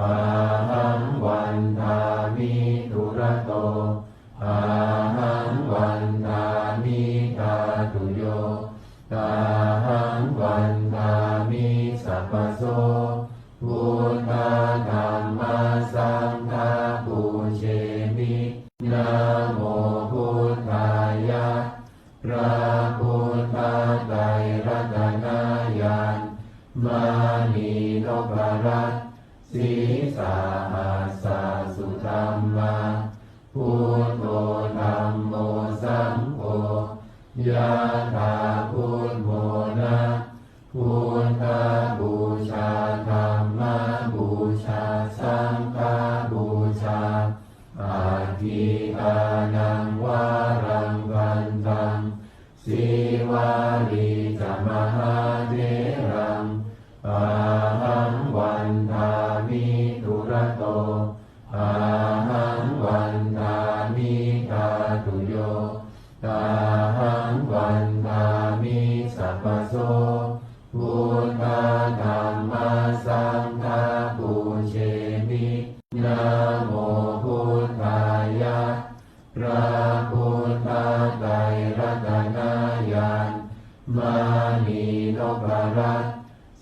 ahaṃ vandāmi dūrato, ahaṃ vandāmi dhātuyo, ahaṃ vandāmi sabbaso, buddha dhamma saṅgha pūjemi, namo buddhāya. พระพุทธไตรรัตนญาณ มณีนพรัตน์ Sīsahassa-sudhammā, buddho dhammo saṅgho, yathā buddho na, buddhapūjā dhammapūjā saṅghapūjā, atthi dānaṃ varaṃ bhaddaṃ, sīvalī ca mahātheraṃ, ahaṃ vandāmi dūrato, ahaṃ vandāmi dhātuyo, ahaṃ vandāmi sabbaso, buddha dhamma saṅgha pūjemi, namo buddhāya. พระพุทธไตรรัตนญาณ มณีนพรัตน์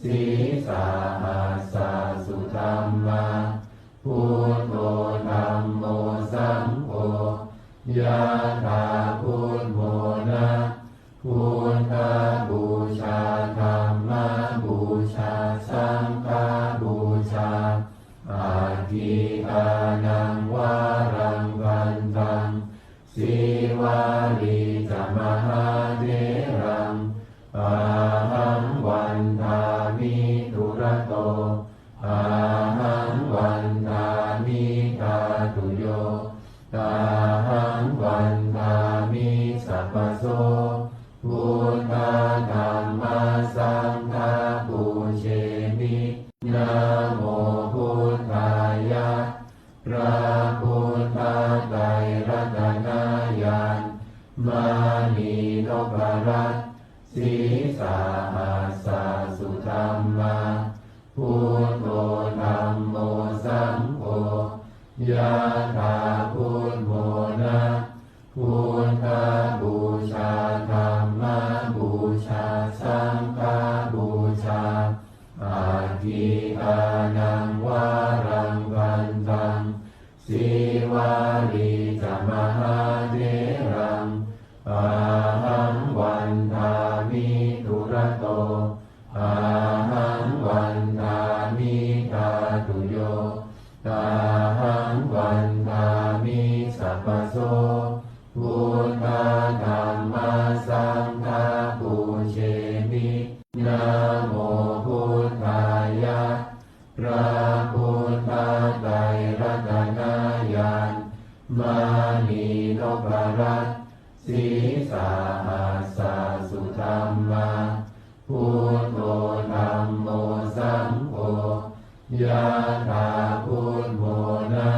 Sīsahassa-sudhammā, buddho dhammo saṅgho, yathā buddho na, buddhapūjā dhammapūjā saṅghapūjā, atthi dānaṃ varaṃ bhaddaṃ, sīvalī ca mahātheraṃ, ahaṃ vandāmi dūrato, ahaṃ vandāmi dhātuyo, ahaṃ vandāmi sabbaso, buddha dhamma saṅgha pūjemi, namo buddhāya. พระพุทธไตรรัตนญาณ มณีนพรัตน์ Sīsahassa-sudhammā, buddho dhammo saṅgho, yathā buddho na, buddhapūjā dhammapūjā saṅghapūjā, atthi dānaṃ varaṃ bhaddaṃ, sīvalī ca mahātheraṃ, ahaṃ vandāmi dūrato, ahaṃ vandāmi dhātuyo, ahaṃ vandāmi sabbaso, buddha dhamma saṅgha pūjemi, namo buddhāya. พระพุทธไตรรัตนญาณ มณีนพรัตน์ Sīsahassa-sudhammā, buddho dhammo saṅgho, Yathā buddho na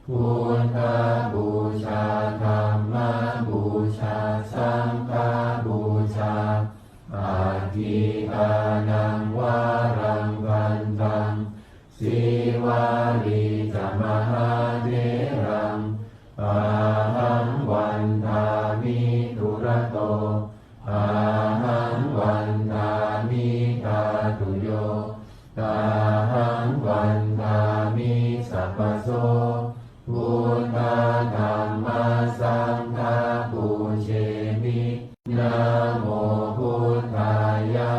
buddhapūjā dhammapūjā saṅghapūjā, aggīdānaṃ varaṃ gandhaṃ sīvalī ca mahātheraṃ, ahaṃ vandāmi dūrato, ahaṃ vandāmi dhātuyo, ahaṃ vandāmi sabbaso. Buddha dhamma saṅgha pūjemi. Namo buddhāya.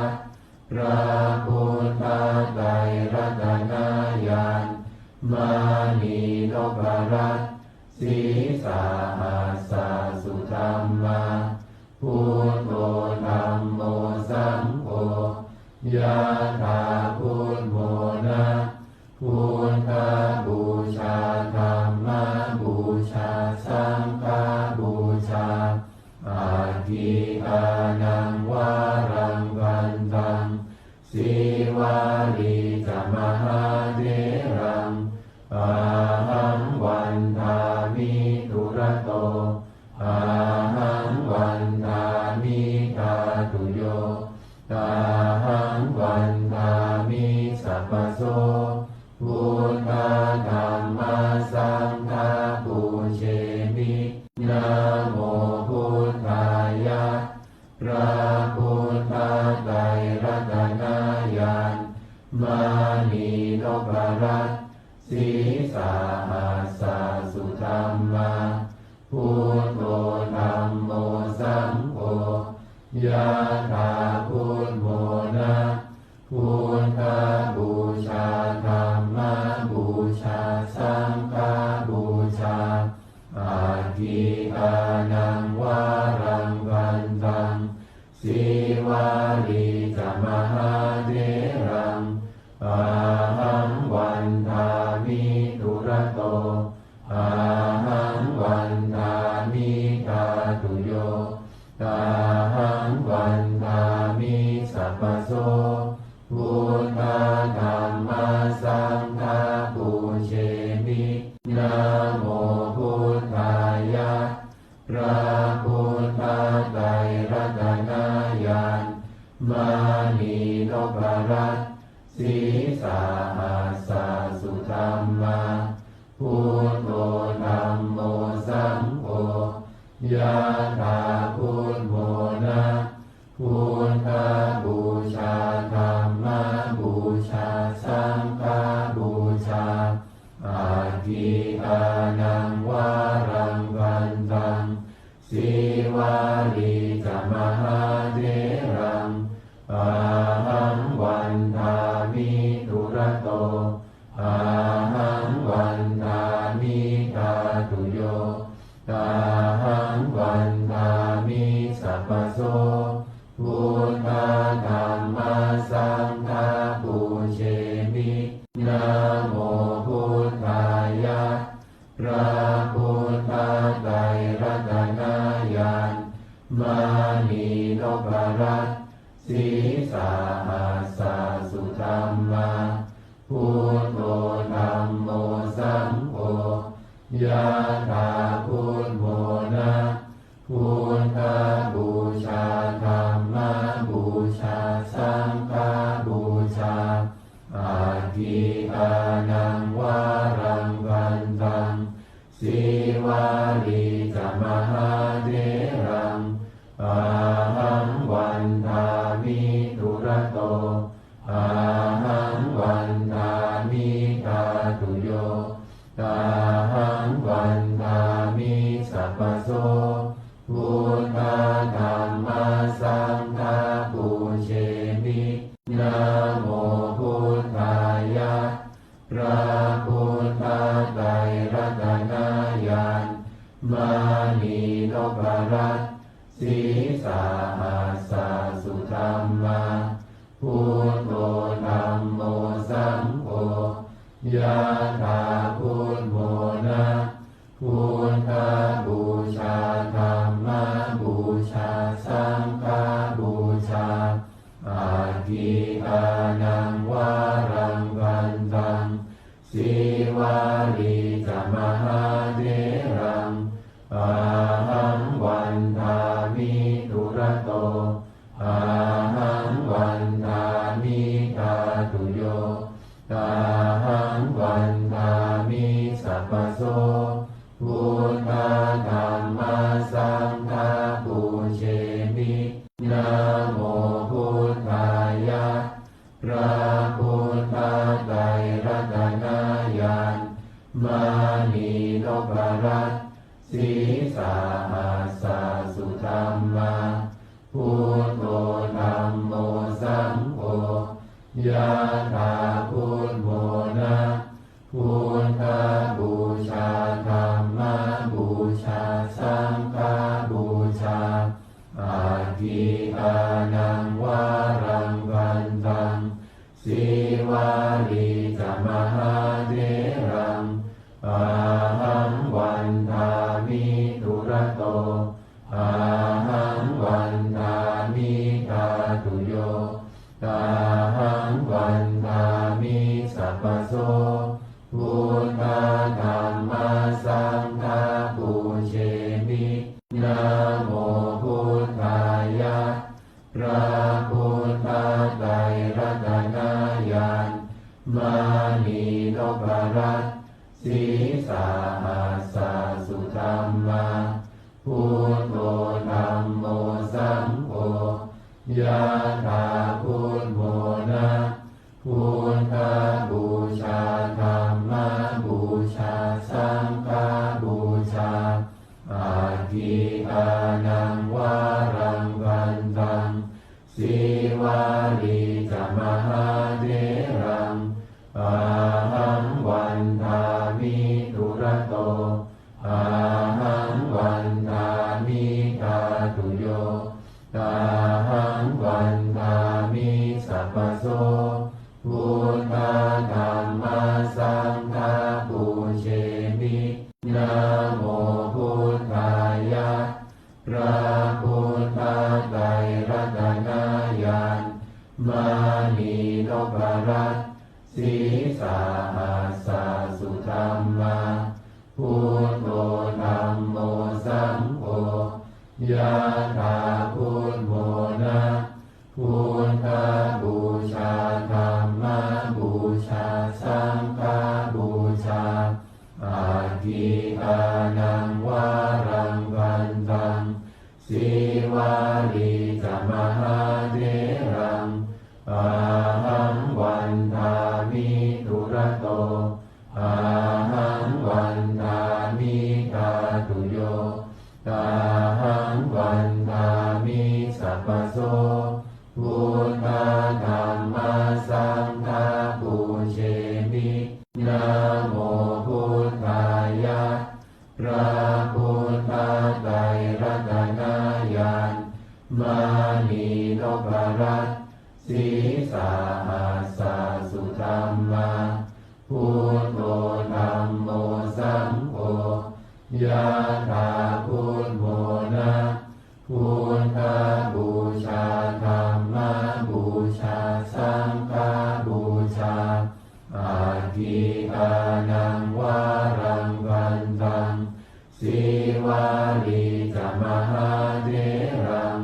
พระพุทธไตรรัตนญาณ มณีนพรัตน์ sīsahassa sudhammā, buddho dhammo saṅgho, yathā buddho na buddhapūjā dhammapūjā saṅghapūjā, aggīdānaṃ varaṃ gandhaṃ sīvalī ca mahātheraṃ, ahaṃ vandāmi dūrato, ahaṃ vandāmi dhātuyo, ahaṃ vandāmi sabbaso. Buddha dhamma saṅgha pūjemi. Namo buddhāya. พระพุทธไตรรัตนญาณ มณีนพรัตน์ sīsahassa sudhammā, buddho dhammo saṅgho, yathā buddho na buddhapūjā dhammapūjā saṅghapūjā, aggīdānaṃ varaṃ gandhaṃ sīvalī ca mahātheraṃ, ahaṃ vandāmi dūrato, ahaṃ vandāmi dhātuyo, ahaṃ vandāmi sabbaso. Buddha dhamma saṅgha pūjemi. Namo buddhāya. พระพุทธไตรรัตนญาณ มณีนพรัตน์ sīsahassa sudhammā, buddho dhammo saṅgho, yathā buddho na buddhapūjā dhammapūjā saṅghapūjā, aggīdānaṃ varaṃ gandhaṃ sīvalī ca mahātheraṃ, ahaṃ vandāmi dūrato, ahaṃ vandāmi dhātuyo, ahaṃ vandāmi sabbaso. Buddha dhamma saṅgha pūjemi. Namo buddhāya. พระพุทธไตรรัตนญาณ มณีนพรัตน์ sīsahassa sudhammā, buddho dhammo saṅgho, yathā buddho na buddhapūjā dhammapūjā saṅghapūjā, aggīdānaṃ varaṃ gandhaṃ sīvalī ca mahātheraṃ, ahaṃ vandāmi dūrato, ahaṃ vandāmi dhātuyo, ahaṃ vandāmi sabbaso. Buddha dhamma saṅgha pūjemi. Namo buddhāya. พระพุทธไตรรัตนญาณ มณีนพรัตน์ sīsahassa sudhammā, buddho dhammo saṅgho, yathā buddho na buddhapūjā dhammapūjā saṅghapūjā, aggīdānaṃ varaṃ gandhaṃ vandāmi. Sīvalī ca mahātheraṃ ahaṃ vandāmi dūrato ahaṃ vandāmi dhātuyo ahaṃ vandāmi sabbaso buddha dhamma saṅgha pūjemi. Namo buddhāya. พระพุทธไตรรัตนญาณ มณีนพรัตน์ sīsahassa sudhammā, buddho dhammo saṅgho, yathā buddhamona, buddhapūjā dhammapūjā saṅghapūjā, atthi dānaṃ varaṃ vandaṃ. Sīvalī ca mahātheraṃ ahaṃ vandāmi dūrato ahaṃ vandāmi dhātuyo ahaṃ vandāmi sabbaso buddha dhamma saṅgha pūjemi. Namo buddhāya. พระพุทธไตรรัตนญาณ มณีนพรัตน์ sīsahassa sudhammā, buddho dhammo saṅgho, yathā buddhamona, buddhapūjā dhammapūjā saṅghapūjā, atthi dānaṃ varaṃ vandaṃ. Sīvalī ca mahātheraṃ ahaṃ vandāmi dūrato ahaṃ vandāmi dhātuyo ahaṃ vandāmi sabbaso buddha dhamma saṅgha pūjemi. Namo buddhāya. พระพุทธไตรรัตนญาณ มณีนพรัตน์ sīsahassa sudhammā, buddho dhammo saṅgho, yathā buddhamona, buddhapūjā dhammapūjā saṅghapūjā, atthi dānaṃ varaṃ vandaṃ. Sīvalī ca mahātheraṃ ahaṃ vandāmi dūrato ahaṃ vandāmi dhātuyo ahaṃ vandāmi sabbaso buddha dhamma saṅgha pūjemi. Namo buddhāya. พระพุทธไตรรัตนญาณ มณีนพรัตน์ sīsahassa sudhammā, buddho dhammo saṅgho, yathā buddhamona, buddhapūjā dhammapūjā saṅghapūjā, atthi dānaṃ varaṃ vandaṃ. Sīvalī ca mahātheraṃ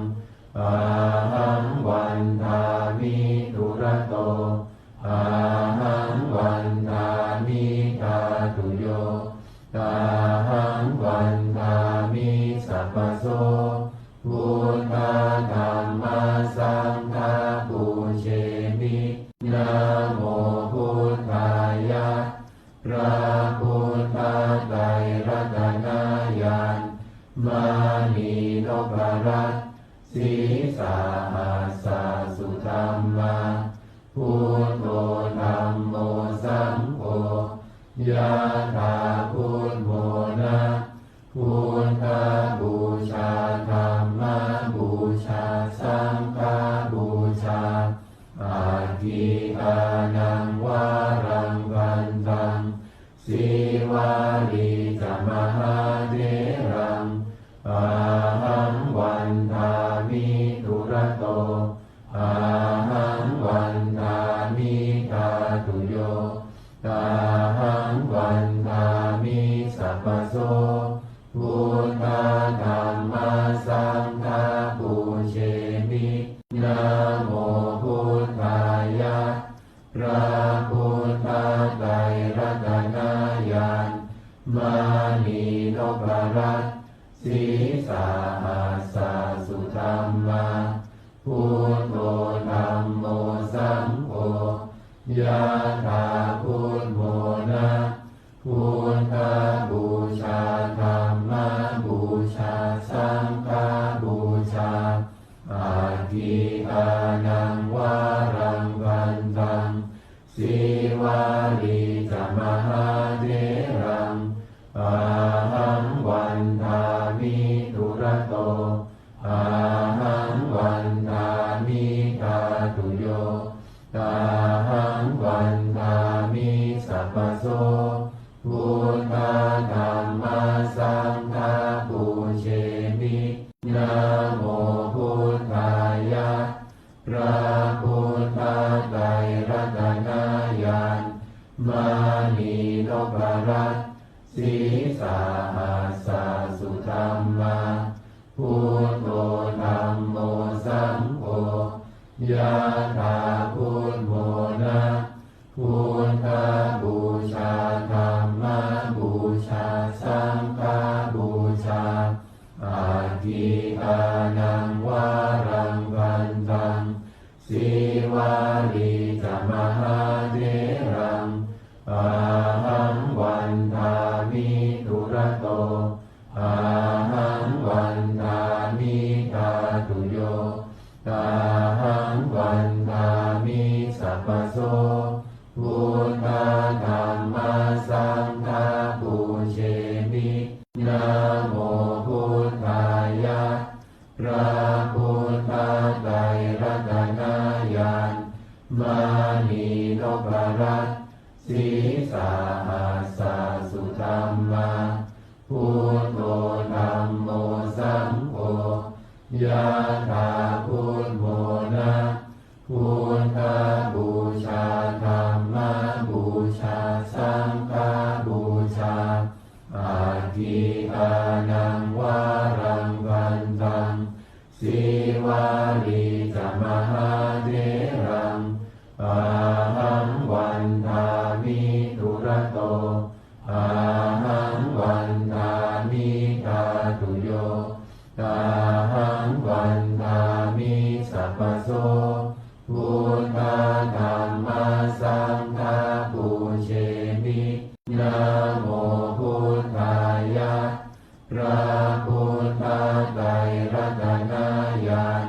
ahaṃ vandāmi dūrato ahaṃ vandāmi dhātuyo ahaṃ vandāmi sabbaso buddha dhamma saṅgha pūjemi. Namo buddhāya. พระพุทธไตรรัตนญาณ มณีนพรัตน์ sīsahassa sudhammā, buddho dhammo saṅgho, yathā buddhamona, buddhapūjā dhammapūjā saṅghapūjā, atthi dānaṃ varaṃ vandaṃ. Sīvalī ca mahātheraṃ ahaṃ vandāmi dūrato ahaṃ vandāmi dhātuyo Tahaṃ vandāmi sabbaso. Buddha dhamma saṅgha pūjemi. Namo buddhāya. พระพุทธไตรรัตนญาณ มณีนพรัตน์ sīsahassa sudhammā. Buddho dhammo saṅgho, yathā buddhamona. Buddhapūjā dhammapūjā saṅghapūjā, aggikānaṃ varaṃ vandaṃ. Sīvalī ca mahātheraṃ, ahaṃ vandāmi dūrato. Ahaṃ vandāmi dhātuyo. Ahaṃ vandāmi sabbaso. Buddha dhamma saṅgha pūjemi. Namo buddhāya. พระพุทธไตรรัตนญาณ มณีนพรัตน์ sīsahassa sudhammā. Buddho dhammo saṅgho, yathā buddhamona. Buddhapūjā dhammapūjā saṅghapūjā, aggikānaṃ varaṃ vandaṃ. Sīvalī ca mahātheraṃ, ahaṃ vandāmi dūrato. Ahaṃ vandāmi dhātuyo. Ahaṃ vandāmi sabbaso. Buddha dhamma saṅgha pūjemi. Namo buddhāya. พระพุทธไตรรัตนญาณ มณีนพรัตน์ sīsahassa sudhammā. Buddho dhammo saṅgho, yathā buddhamona. Buddhapūjā dhammapūjā saṅghapūjā, aggikānaṃ varaṃ vandaṃ. Sīvalī ca mahātheraṃ, ahaṃ vandāmi dūrato. Ahaṃ vandāmi dhātuyo. Ahaṃ vandāmi sabbaso. Buddha dhamma saṅgha pūjemi. Namo buddhāya. พระพุทธไตรรัตนญาณ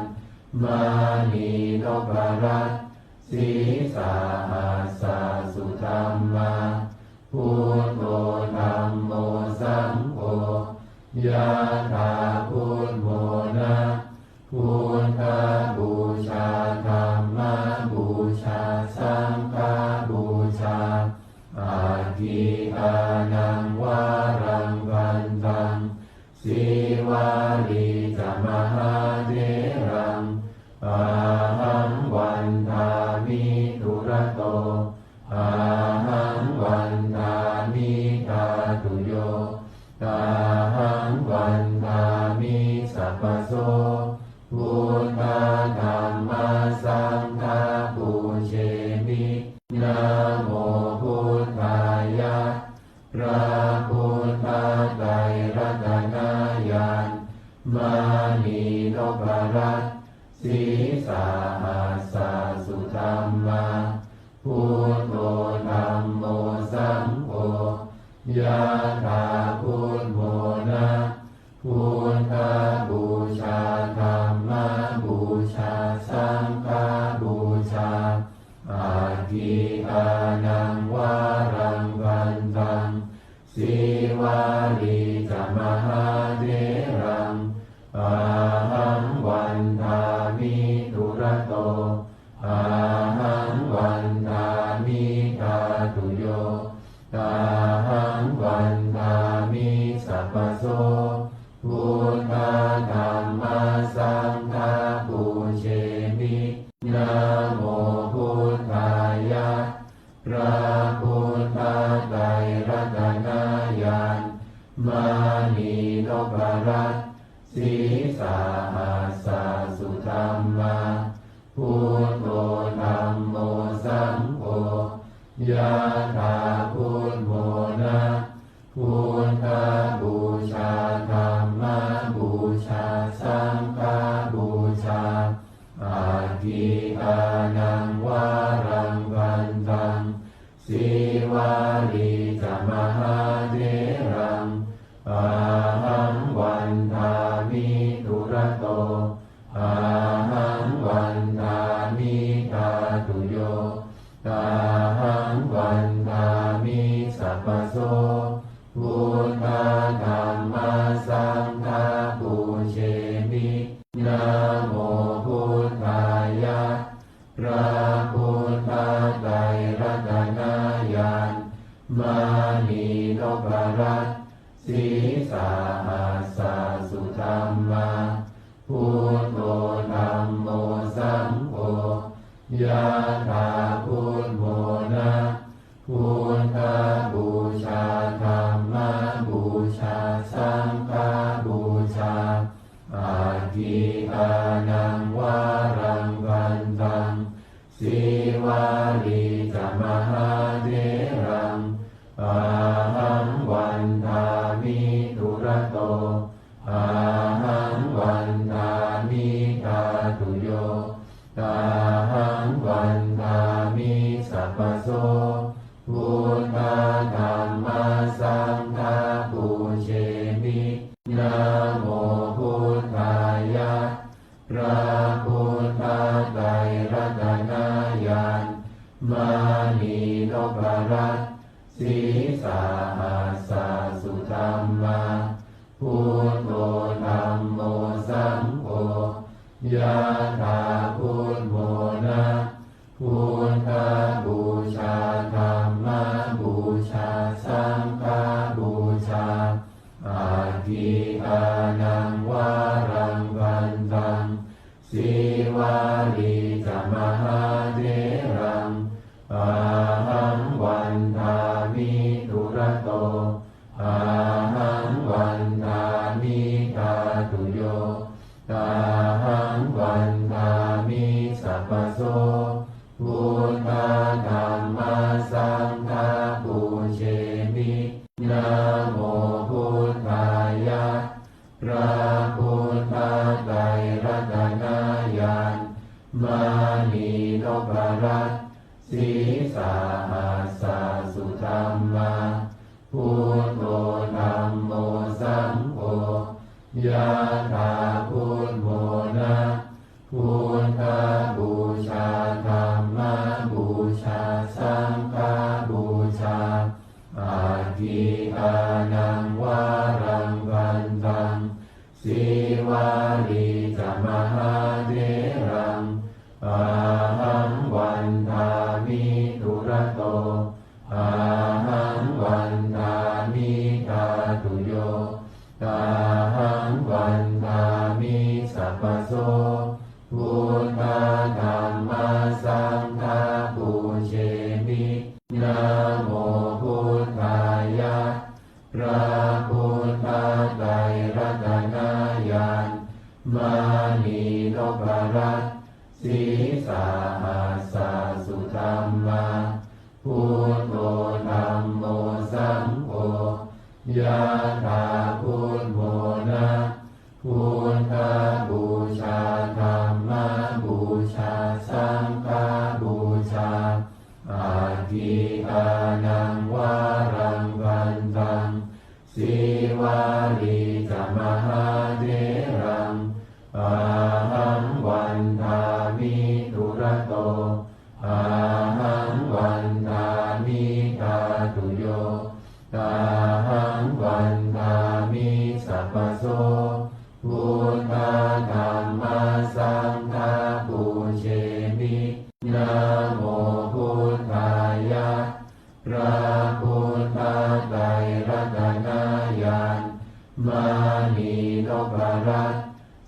มณีนพรัตน์ sīsahassa sudhammā. Buddho dhammo saṅgho, yathā buddhamona. Buddhapūjā dhammapūjā saṅghapūjā, aggikānaṃ varaṃ vandaṃ. Sīvalī ca mahātheraṃ, ahaṃ vandāmi dūrato. Ahaṃ vandāmi dhātuyo. Ahaṃ vandāmi sabbaso. Buddha dhamma saṅgha pūjemi. Namo buddhāya. พระพุทธไตรรัตนญาณ มณีนพรัตน์ sīsahassa sudhammā. Buddho dhammo saṅgho, yathā buddhamona. Buddhapūjā dhammapūjā saṅghapūjā, aggikānaṃ varaṃ vandaṃ. Sīvalī ca mahātheraṃ, ahaṃ vandāmi dūrato. Ahaṃ vandāmi dhātuyo. Ahaṃ vandāmi sabbaso. Buddha dhamma saṅgha pūjemi. Namo buddhāya. พระพุท Sahassa sudhammā. Buddho dhammo saṅgho. Yathā buddhamona. Buddhapūjā dhammapūjā saṅghapūjā. Aggīkānaṃ varaṃ gandhaṃ. Sīvalī ca mahātheraṃ. Ahaṃ vandāmi dūrato. Ahaṃ vandāmi dhātuyo. Ahaṃ vandāmi sabbaso. Buddha dhamma saṅgha pūjemi. Namo buddhāya. พระพุทธไตรรัตนญาณ มณีนพรัตน์ Sīsahassa-sudhammā. Buddho dhammo saṅgho. Yathā buddhamona. Buddhapūjā dhammapūjā saṅghapūjā. Aggīkānaṃ varaṃ gandhaṃ. Sīvalī ca mahātheraṃ. Ahaṃ vandāmi dūrato. Ahaṃ vandāmi dhātuyo. Ahaṃ vandāmi sabbaso. Buddha dhamma saṅgha pūjemi. Namo buddhāya. พระพุทธไตรรัตนญาณ มณีนพรัตน์ Sīsahassa-sudhammā. Buddho dhammo saṅgho. Yathā buddhamona. Buddhapūjā dhammapūjā saṅghapūjā. Aggīkānaṃ varaṃ gandhaṃ. Sīvalī ca mahātheraṃ. Ahaṃ vandāmi dūrato. Ahaṃ vandāmi dhātuyo. Ahaṃ vandāmi sabbaso. Buddha dhamma saṅgha pūjemi. Namo buddhāya. พระพุทธไตรรัตนญาณ มณีนพรัตน์ Sīsahassa-sudhammā. Buddho dhammo saṅgho. Yathā buddhamona. Buddhapūjā dhammapūjā saṅghapūjā. Aggīkānaṃ varaṃ gandhaṃ. Sīvalī ca mahātheraṃ. Ahaṃ vandāmi dūrato. Ahaṃ vandāmi dhātuyo. Ahaṃ vandāmi sabbaso. Buddha dhamma saṅgha pūjemi. Namo buddhāya. พระพุทธไตรรัตนญาณ มณีนพรัตน์ Sīsahassa-sudhammā. Buddho dhammo saṅgho. Yathā buddhamona. Buddhapūjā dhammapūjā saṅghapūjā. Aggīkānaṃ varaṃ gandhaṃ. Sīvalī ca mahātheraṃ. Ahaṃ vandāmi dūrato. Ahaṃ vandāmi dhātuyo. Ahaṃ vandāmi sabbaso. Buddha dhamma saṅgha pūjemi. Namo buddhāya. พระพุทธไตรรัตนญาณ มณีนพรัตน์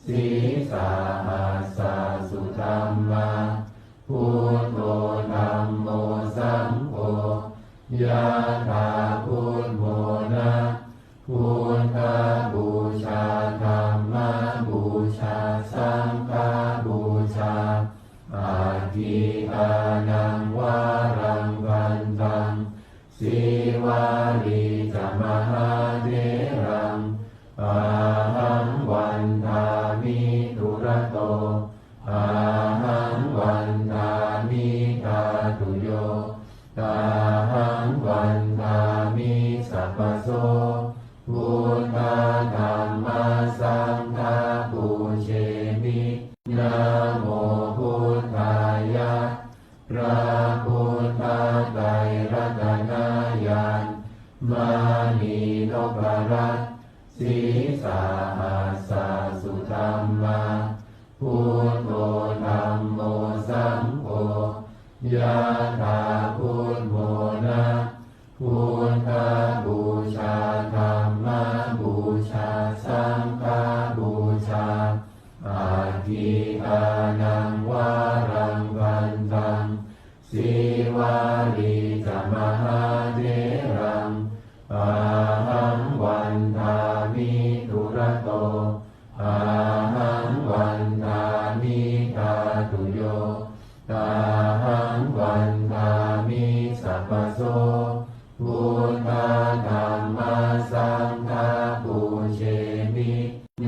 Sīsahassa-sudhammā. Buddho dhammo saṅgho. Yathā buddhamona. Buddhapūjā dhammapūjā. Sīvalī ca mahātheraṃ ahaṃ vandāmi dūrato. Ahaṃ vandāmi dhātuyo. Ahaṃ vandāmi sabbaso. Buddha dhamma saṅgha pūjemi. Namo buddhāya. พระพุทธไตรรัตนญาณ มณีนพรัตน์ sīsahassa sudhammā. Buddho dhammo saṅgho, yathā buddhamona. Buddhapūjā dhammapūjā saṅghapūjā, atthi dānaṃ varaṃ bhaddaṃ. Sīvalī ca mahātheraṃ, ahaṃ vandāmi dūrato. Ahaṃ vandāmi dhātuyo. Ahaṃ vandāmi sabbaso. Buddha dhamma saṅgha pūjemi.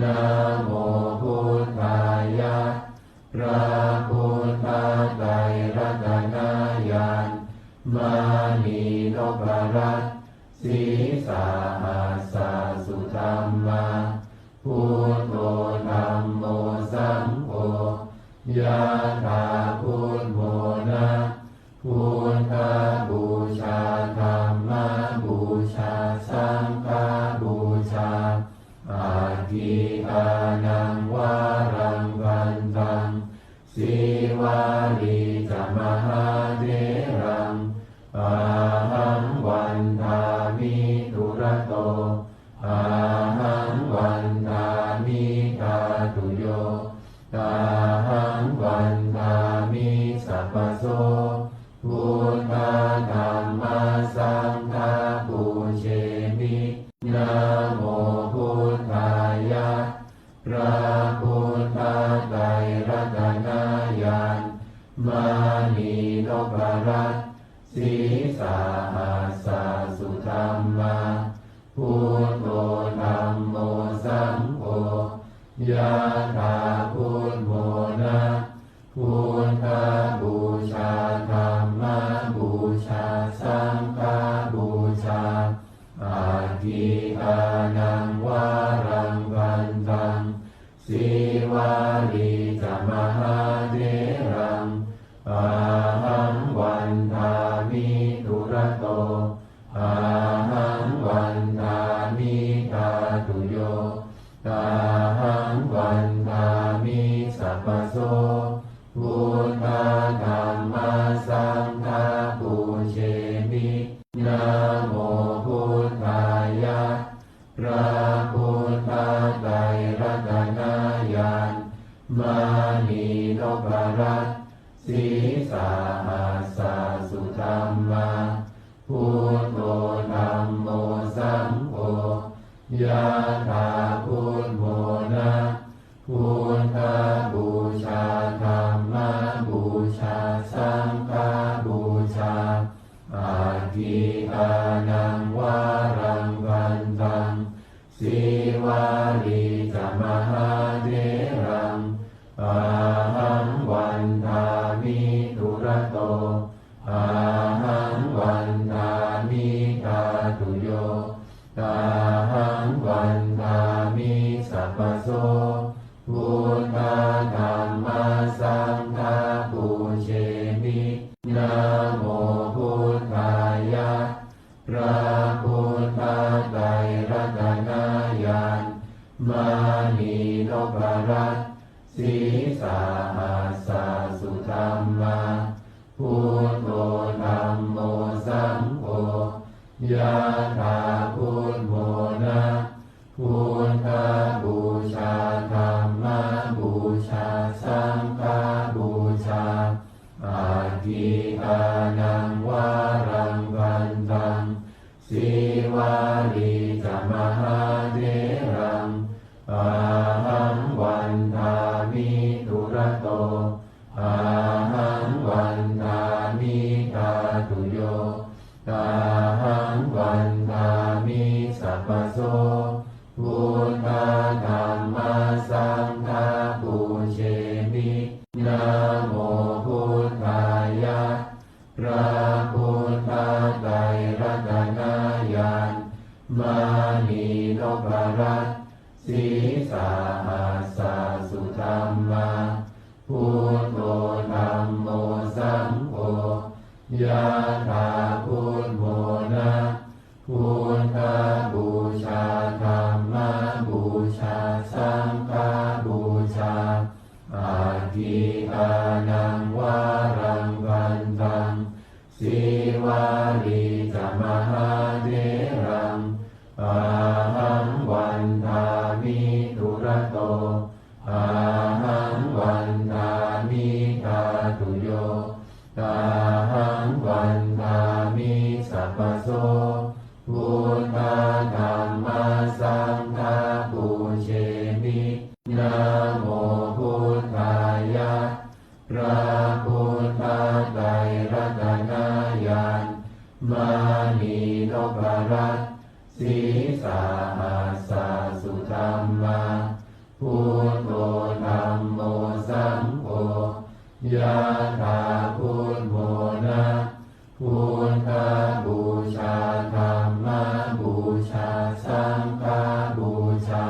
Namo buddhāya. พระพุทธไตรรัตนญาณ มณีนพรัตน์ sīsahassa sudhammā. Buddho dhammo saṅgho, yathā buddhamona. Buddhapūjā dhammapūjā saṅghapūjā, atthi dānaṃ varaṃ bhaddaṃ. Sīvalī ca mahātheraṃ, ahaṃ vandāmi dūrato. Ahaṃ vandāmi dhātuyo. Ahaṃ vandāmi sabbaso. Buddha dhamma saṅgha pūjemi. Namo buddhāya. พระพุทธไตรรัตนญาณ มณีนพรัตน์ sīsahassa sudhammā. Buddho dhammo saṅgho, yathā buddhamona. Buddhapūjā dhammapūjā saṅghapūjā, atthi dānaṃ varaṃ bhaddaṃ. Sīvalī ca mahātheraṃ, ahaṃ vandāmi dūrato. Ahaṃ vandāmi dhātuyo. Ahaṃ vandāmi sabbaso. Buddha dhamma saṅgha pūjemi. Namo buddhāya. พระพุทธไตรรัตนญาณ มณีนพรัตน์ sīsahassa sudhammā. Buddho dhammo saṅgho, yathā buddhamona. Buddhapūjā dhammapūjā saṅghapūjā, atthi dānaṃ varaṃ bhaddaṃ. Sīvalī ca mahātheraṃ, ahaṃ vandāmi dūrato. Ahaṃ vandāmi dhātuyo. Ahaṃ vandāmi sabbaso. Buddha dhamma saṅgha pūjemi. Namo buddhāya. พระพุทธไตรรัตนญาณ มณีนพรัตน์ sīsahassa sudhammā. Buddho dhammo saṅgho, yathā buddhamona. Buddhapūjā dhammapūjā saṅghapūjā, atthi dānaṃ varaṃ bhaddaṃ. Sīvalī ca mahātheraṃ, ahaṃ vandāmi dūrato. Ahaṃ vandāmi dhātuyo. Ahaṃ mānī noparassī sahassa sudhammā. Buddho dhammo saṅgho, yathā buddhamona. Buddhapūjā dhammapūjā saṅghapūjā, aggikānaṃ varaṃ vandaṃ. Sīvalī ca mahātheraṃ, ahaṃ vandāmi dūrato. Ahaṃ vandāmi dhātuyo, ahaṃ vandāmi sabbaso. Buddha dhamma saṅgha pūjemi, namo buddhāya. พระพุทธไตรรัตนญาณ mānī noparassī sahassa sudhammā. Buddho dhammo saṅgho, yathā buddhamona. Buddhapūjā dhammapūjā saṅghapūjā,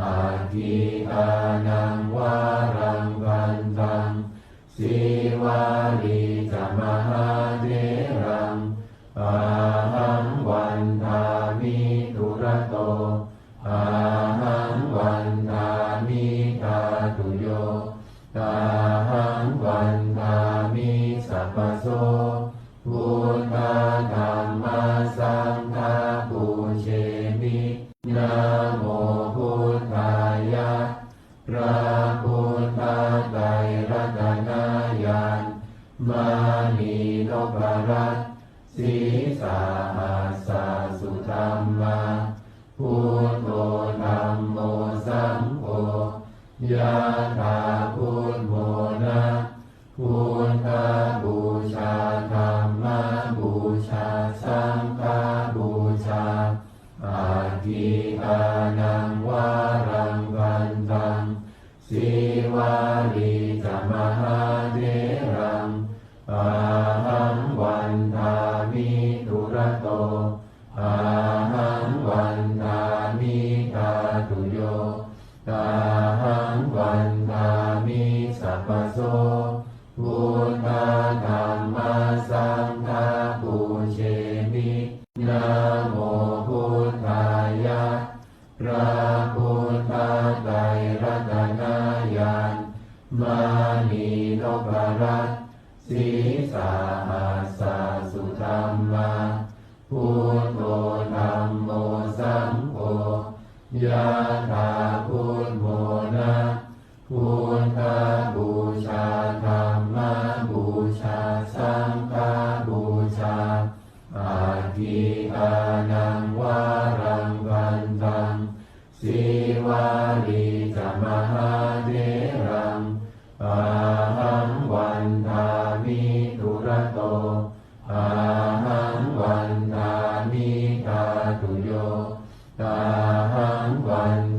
aggikānaṃ varaṃ vandaṃ. Sīvalī ca mahātheraṃ, ahaṃ vandāmi dūrato. Ahaṃ vandāmi dhātuyo, ahaṃ vandāmi sabbaso. Buddha dhamma saṅgha pūjemi, namo buddhāya. พระพุทธไตรรัตนญาณ mānī noparassī sahassa sudhammā. Buddho dhammo saṅgho, yathā buddhamona. Buddhapūjā dhammapūjā saṅghapūjā, aggikānaṃ varaṃ vandaṃ. Sīvalī ca mahātheraṃ, ahaṃ vandāmi dūrato. Ahaṃ vandāmi dhātuyo, ahaṃ vandāmi sabbaso. Buddha dhamma saṅgha pūjemi, namo buddhāya. พระพุทธไตรรัตนญาณ mānī noparassī sahassa sudhammā. Buddho dhammo saṅgho, yathā buddhamona. Buddhapūjā dhammapūjā saṅghapūjā, aggikānaṃ varaṃ vandaṃ. Sīvalī ca mahātheraṃ, ahaṃ vandāmi dūrato. Ahaṃ vandāmi dhātuyo, ahaṃ vandāmi